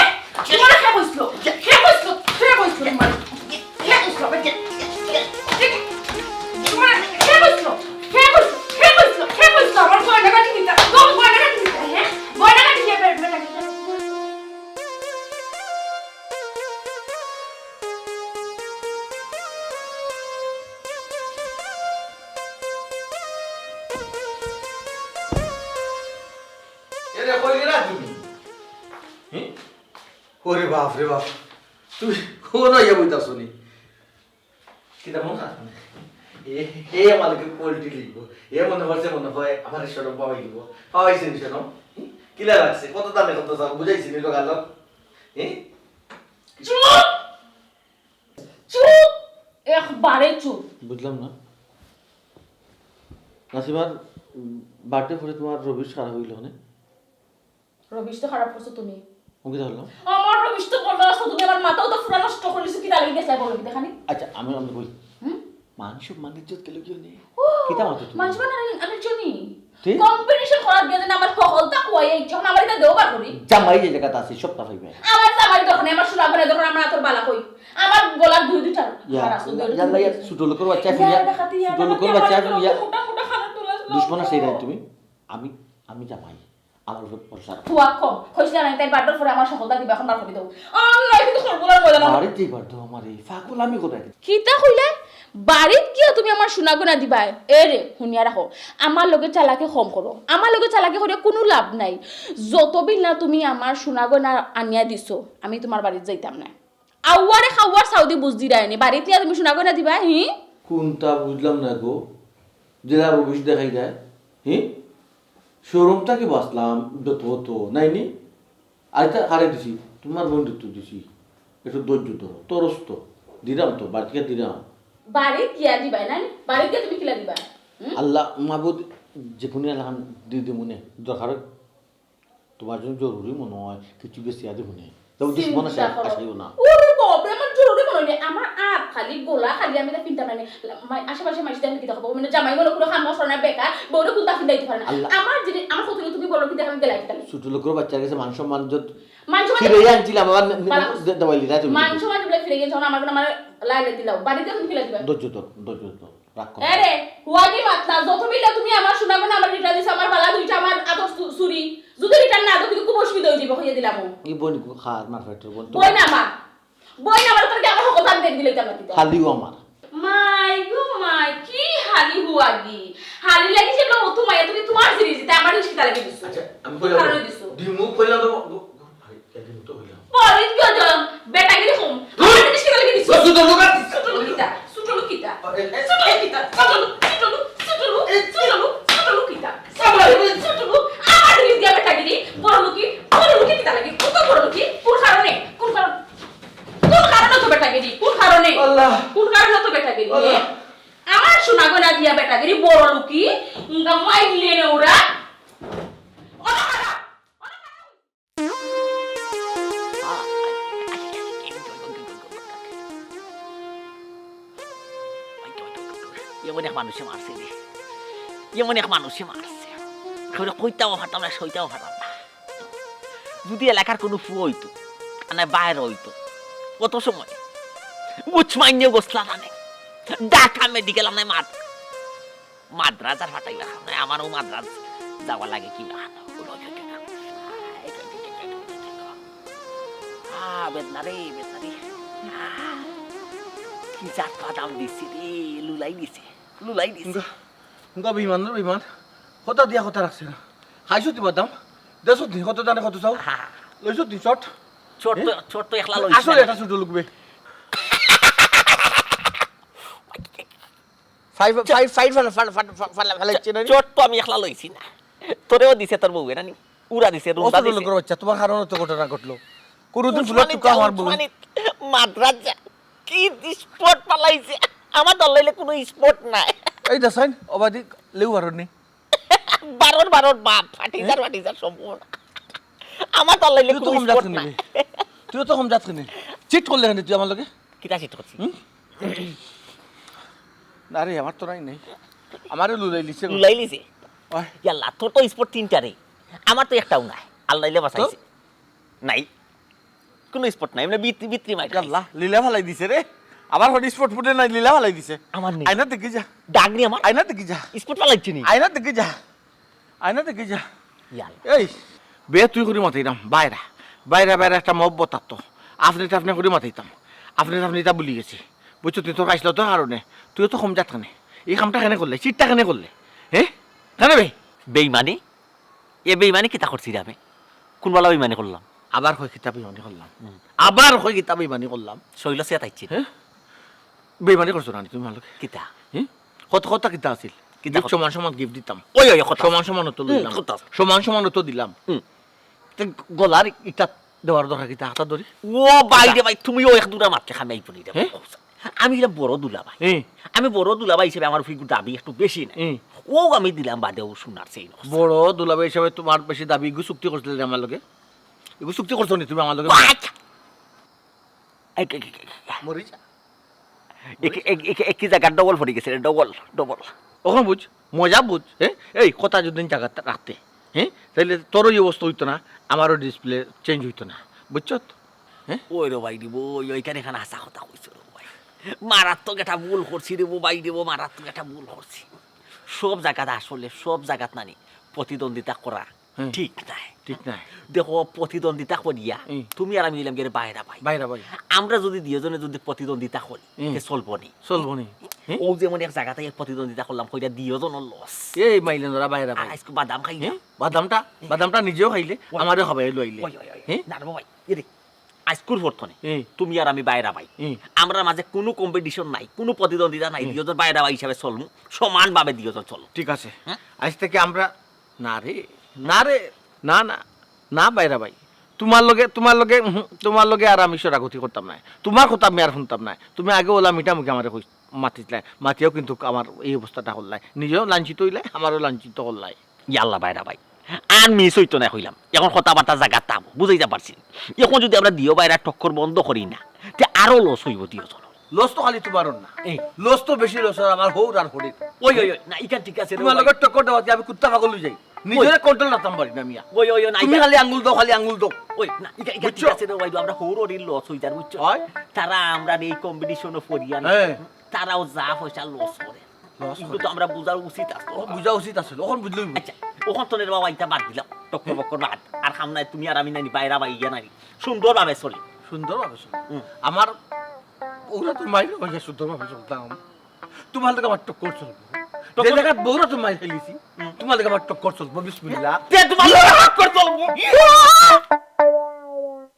তোমার কে কইছিল? কে কইছিল? কে কইছিল তোমার? কে কইছিল? তোমার কে কইছিল? কে কইছিল? কে কইছিল? কে কইছিল? কে কইছিল? আমার গয়নাগাটি নিতে, তোর গয়নাগাটি নিতে, হ্যাঁ? গয়নাগাটি নিয়ে বের, বের, বের। এরে, কই গেলা তুমি? হুম? ওরে বাপ রে বাপ, তুমি কোন ইয়ে বইতাছো নি? কিতা মনে হয়? এ, এ আমার লোকে পোল্ট্রি লিখবো। এ মনে করছে মনে হয় আমার শরম পাওয়াই দিব। পাওয়াইছে নি শরম? হুম? কিলা লাগছে? কত দামে কত দাম? বুঝাইছি নি লোক আলো? হুম? চুপ! চুপ! একবারে চুপ। বুঝলাম না। নাসিমার, উম, বার্থডে পরে তোমার রবিশ খারাপ হইল কেনে? রবিশ তো খারাপ করছো তুমি। ও কিতা হলো? আমার রবিশ তো বলো আসো, তুমি আমার মাথাও তো পুরা নষ্ট করে দিছো, কিতা লাগি গেছে বলো কিতা খানি? আচ্ছা, আমি, আমি কই। হুম? মান সম্মান ইজ্জত গেল কি হনে? ও, কিতা মাতো তুমি? মান সম্মান আমি, আমি চিনি। ঠিক? কম্পিটিশন করার গিয়ে যেন আমার হকলতা কুয়াই ইচ্ছা, আমার এটা দেও বার করি। জামাই যে জায়গাতে আছে, সবটা পাইবে। আমার জামাই দোকানে, আমার সোনা ঘরে দোকানে, আমার আতর বালা কই? আমার গলার দুই দুইটা ইয়া, হার আছে, দুই দুইটা ইয়াল্লা, ইয়া, ছোট লোকের বাচ্চা ইয়া, শুনিয়া, এটা খাতে ইয়া, ছোট এটা লোকের খাতে বাচ্চা আমার শুনিয়া, মোটা মোটা খানার তোলা ছিল। দুশমন আছে রে তুমি। আমি, আমি জামাই। আমার উপর ভরসা রাখো। ফুয়া কম। কইছিলা না, তাই বার্থডের পরে আমার সকলটা দিবা, এখন বার করে দাও। আর নাই কিন্তু সরবরাহ মজা না। আরে তুই বার্থডে আমার এই পাগল আমি কোথায়? কিতা কইলে? বাড়িত গিয়া তুমি আমার সোনা গয়না দিবায়? এ রে, শুনিয়া রাখো। আমার লগে চালাকি কম করো। আমার লগে চালাকি করিয়া কোনো লাভ নাই। যত বিল না তুমি আমার সোনা গয়না আনিয়া দিছো, আমি তোমার বাড়িত যাইতাম না। আউয়ারে খাওয়ার সাউদি বুঝ দিরায়নি। বাড়িত নিয়া তুমি সোনা গয়না দিবায়, হি? কোনটা বুঝলাম না গো? জেলা রবিশ দেখাই দেয়, হি? শোরুম থাকি বাঁচলাম, যত হতো, নাইনি? আইতা হারে দিছি, তোমার বন্ধুত্ব দিছি। একটু ধৈর্য ধরো, তরস তো। দিলাম তো, বাড়িতে দিলাম। বাড়িত গিয়া দিবায়, নানি? বাড়িত গিয়া তুমি কিলা দিবায়? হুম? আল্লাহ মাবুদ, যে কোনো আল্লাহ দি দিমুনে, দরকার হয়। তোমার জন্য জরুরি মনে হয়, কিছু বেশি আজ মনে হয়। তাও দুশমন আছে, চিন্তা করো। আসিও না। ওরে বাপরে, আমার জরুরি মনে হয় না। আমার আত খালি, গলা খালি, আমি তা ফিনতাম না। মা-, আশেপাশে মাইসি আমি কিতা খবর? মানে জামাই বলো কোনো কাম করে না, বেকার, বউরে কোনটা ফিন্দাইতে পারে না। আল্লাহ। আমার জিনিস, আমার কত তুমি বলো কি দেখা আমি গেলাই দিতাম। ছোট লোকের বাচ্চার কাছে মান সম্মান যত মান সম্মান ফিরে আনছিলাম, আবার নে-, নে-, বালা। দে-, দেওয়ালি রায় তুমি। মান সম্মান বলে ফিরে গেছে, আমার কোনো আমার লাইলে দিলাও। বাড়িতে তুমি ফিরে দিবা। ধৈর্য ধর, ধৈর্য ধর, রাগ করো না। আরে, হুয়াগি মাতলা, যত বিল্লা তুমি আমার সোনা গয়না আমার রিটার্ন দিছো, আমার বালা দুইটা, আমার আদর সু-, চুরি। যদি রিটার্ন না দাও, কিন্তু খুব অসুবিধা হয়ে যাবে, কইয়া দিলাম। এই বোন খার মার ফেটর বোন। বোন আমার। বোন আমার, তোর কি আমার হকল আমি দেখি দিলে কেমন দিতে? খালিও আমার। মাই গো মাই, কি হালি হুয়াগি? হালি লাগি যে লোক তোমায়, তুমি তোমার জিনিস দিতে আমার রিস্কি তালে দিছো। আচ্ছা, আমি কইলাম, কারণে দিছো। দিমু কইলাম তো, গো, গো, ভাই, এদিন তো হইলাম। পরে কি হইল? বেটাগিরি কম। ধুর! আমার জিনিস কি তালে দিছো? ছোট লোক আর ছোট লোক কিতা? ছোট লোক কিতা? এ, এ, ছোট লোক কিতা? ছোট লোক, ছোট লোক, ছোট লোক, এই, ছোট লোক, ছোট লোক কিতা? আল্লাহ। কোন কারণে তো বেটাগিরি? আল্লাহ। আমার সোনা গয়না দিয়া বেটাগিরি, বড় লোকি, উঙ্গা মাইলে নে ওরা। এমন এক মানুষে মারছে রে, এমন এক মানুষে মারছে। কেউরে কইতাও পারতাম না, সইতাও পারতাম না। যদি এলাকার কোনো ফুয়া অইতো, আনে বাইরে অইতো, কত সময় উচমাইন্য গোসলা জানে, ঢাকা মেডিকেল আনে মাত মাদ্রাজ আর ফাটাইবা খাম নাই, আমারও মাদ্রাজ যাওয়া লাগে কি না। আহ, বেদনা রে, বেদনা রে। আহ, কি জাত বাদাম দিছে রে, লুলাই দিছে, লুলাই দিছে। উঙ্গা বেইমান রে বেইমান, কথা দিয়া কথা রাখছে না। খাইছো তুই বাদাম, দেছো তুই কত জানে কত চাও, হ্যাঁ। লইছো তুই চট। চট তো, এ? চট তো একলা লইছি আসলে না। এটা ছোট লোক বে। ফাইভ, ফাইভ, ফাইভ ফালা, ফালা, ফালা, ফালা, ফালা, ফালাইছে না নি? চট তো আমি একলা লইছি না। তোরেও দিছে তোর বউয়ে না নি? উরা দিছে, ও রুন্দা ছোট দিছে। লোকের বাচ্চা, তোমার কারণে তো ঘটনা ঘটলো। কোনোদিন ফুলের উসমানী টুকরা যা, আমার বউ। উসমানী মাদ্রাজ যা। কি স্পট ফালাইছে? আমার দল লইলে কোনো স্পট নাই। এই দেখছেন, অবাদি লেউ আর নি। বারোর, বারোর বাপ, ফাটিজার, হ্যাঁ? ফাটিজার সম্পূর্ণ। আমার দল লইলে তুই তো কোনো কম জাত স্পট কিনে নাই। বে। তুই তো কম জাত কিনে। চিট করলে কেন তুই আমার লগে? কিতা চিট করছি? হুম? আরে, আমার তো নাই, নাই। আমারে লুলাই লিছে গো। লুলাই লিছে? ওই। ইয়াল্লা, তোর তো স্পট তিনটা রে। আমার তো একটাও নাই। আল্লাহ ইলে বাঁচাইছে। তো? নাই। কোনো স্পট নাই। এমনি বিত্রি, বিত্রি মাইর খাইছে। ইয়াল্লা, লীলা ফালাই দিছে রে। আবার হট স্পট ফুটে নাই, লীলা ফালাই দিছে। আমার নেই। আয়না দেখি যা। দাগ নি আমার? আয়না দেখি যা। স্পট ফালাইছে নি? আয়না দেখি যা। আয়না দেখি যা। ইয়াল্লা। এই, বে তুই করি মাতাইরাম, বাইরা। বাইরা, বাইরা একটা মহব্বত আতো। আপনি তো আপনি করি মাতাইতাম। আপনি তো আপনি তা ভুলি গেছি। বুঝছো, তুই তোর আইসলা তোর কারণে। তুই তো কম জাত কেনে। এই কামটা কেনে করলে? চিটটা কেনে করলে? হ্যাঁ? কেনে বে? বেইমানি? এ বেইমানি কিতা করছি রে আমি? কোন বালা বেইমানি করলাম? আবার কই কিতা বেইমানি করলাম? হুম। আবার কই কিতা বেইমানি করলাম? শৈল সিয়া তাইছি। হ্যাঁ? বেইমানি করছো না নি তুমি আমার লগে? কিতা? হুম? কত কথা কিতা আছিল? কিতা গিফট কথা? সমান সমান গিফট দিতাম। ওই, ওই, কথা। সমান সমান তো হুম, লইলাম। কথা। সমান সমান তো দিলাম। হুম। তে গলার ইটা দেওয়ার দরকার কিতা? হাতা ধরি? ও ভাই রে ভাই, তুমিও এক দুরা মারতে খামে আইবো নি রে হ্যাঁ? ভাই। আমি এরা বড় দুলাভাই। হুম। আমি বড় দুলাভাই হিসেবে আমার ফিগুর দাবি একটু বেশি না। হুম। ও আমি দিলাম বাদে ও সোনার চেইন। বড় দুলাভাই হিসাবে তোমার বেশি দাবি, ইগু চুক্তি করছিলে যে আমার লগে? ইগু চুক্তি করছো নি তুমি আমার লগে? বাহ! এক, এক, এক, এক। মরি যা। এক, এক, এক, এক, একই জায়গা ডবল পড়ি গেছে রে, ডবল, ডবল। অখন বুঝ, মজা বুঝ, হ্যাঁ? এই কথা যদি জায়গা রাখতে, হ্যাঁ? তাইলে তোরও এই অবস্থা হইতো না, আমারও ডিসপ্লে চেঞ্জ হইতো না, বুঝছত? হ্যাঁ? ওই রে ভাই রে, ওই, ওইখানে এখানে হাসা কথা কইছো রে ভাই। মারাত্মক একটা ভুল করছি রে ভাই রে, মারাত্মক একটা ভুল করছি। সব জায়গাত আসলে, সব জায়গাত নানি প্রতিদ্বন্দ্বিতা করা হুম। ঠিক নাই। ঠিক নাই। দেখো, প্রতিদ্বন্দ্বিতা করিয়া হুম। তুমি আর আমি অইলাম গিয়া বাইরা ভাই। বাইরা ভাই। আমরা যদি দুইজনে যদি প্রতিদ্বন্দ্বিতা করি, হুম। তে চলবো নি? চলবো নি? হুম? ও যেমন এক জায়গাতে এক প্রতিদ্বন্দ্বিতা করলাম, কইরা দুইজনর লস। এই মাইলেন ওরা বাইরা ভাই। আজকে বাদাম খাই না। হুম? বাদামটা, হুম। বাদামটা নিজেও খাইলে, ওই। আমারও খাবাই লইলে। ওই, ওই, ওই। হুম? না রে ভাই, এ দেখ, আজকুর পর থনে হুম। তুমি আর আমি বাইরা ভাই। হুম। আমরার মাঝে কোনো কম্পিটিশন নাই, কোনো প্রতিদ্বন্দ্বিতা নাই, হুম। দুইজন বাইরা ভাই হিসাবে চলমু, সমানভাবে দুইজন চলমু। ঠিক আছে। হ্যাঁ? আজ থেকে আমরা না রে, না রে, না, না, না বাইরা ভাই। তোমার লগে, তোমার লগে, উহু, তোমার লগে আর আমি সরাগতি করতাম না। তোমার কথা আমি আর শুনতাম না। তুমি আগে ওলা মিঠা মুখে আমারে কই, মাতিছিলায়। মাতিয়াও কিন্তু আমার এই অবস্থাটা করলায়। নিজেও লাঞ্ছিত হইলায়, আমারও লাঞ্ছিত করলায়। ইয়াল্লা বাইরা ভাই, আর মিস হইতো না কইলাম। এখন কথাবার্তা জাগাত থাকবো, বুঝাইতা পারছি। এখন যদি আমরা দুইও বাইরা টক্কর বন্ধ করি না, তে আরো লস হইব দুইজনর। লস তো খালি তোমার না। এই। লস তো বেশি লস আর আমার হউর আর হরির। ওই, ওই, ওই, না, ইখান ঠিক আছে রে তোমার ভাই। লগে টক্কর দেওয়াতে আমি কুত্তা পাগল হয়ে যাই। নিজেরে কন্ট্রোল রাখতাম পারি না মিয়া। ওই, ওই, ওই, না, তুমি ইখান খালি আঙ্গুল দাও, খালি আঙ্গুল দাও। ওই, না, ইখান, ইখান ঠিক বুঝছো? আছে রে ভাই, আমরা হউর হরির লস হই যার, বুঝছো? হয়। তারা আমরা এই কম্পিটিশনে পড়িয়া না। হ্যাঁ। তারাও যা পয়সা লস করে। লস কিন্তু করে। তো আমরা বুঝা উচিত আছে। ও, বুঝা উচিত আছে। অখন বুঝলই বুঝ। আচ্ছা, অখন তো রে বাবা, ইটা বাদ দিলাম। টক্কর বক্কর বাদ। আর খাম নাই, তুমি আর আমি নানি, বাইরা ভাই ইয়া নানি। সুন্দরভাবে চলি। সুন্দরভাবে চলি। হুম। আমার ওরা তো মাইরে মাঝে সুন্দরভাবে চলতাম। তোমার লগে আমার টক্কর চলবো। যে টক্কর? জায়গায় বউরা তো মাইর খেলিছি, হুম। তোমার লগে আমার টক্কর চলবো। বিসমিল্লাহ। তে তোমার লগে টক্কর চলবো। ইয়া!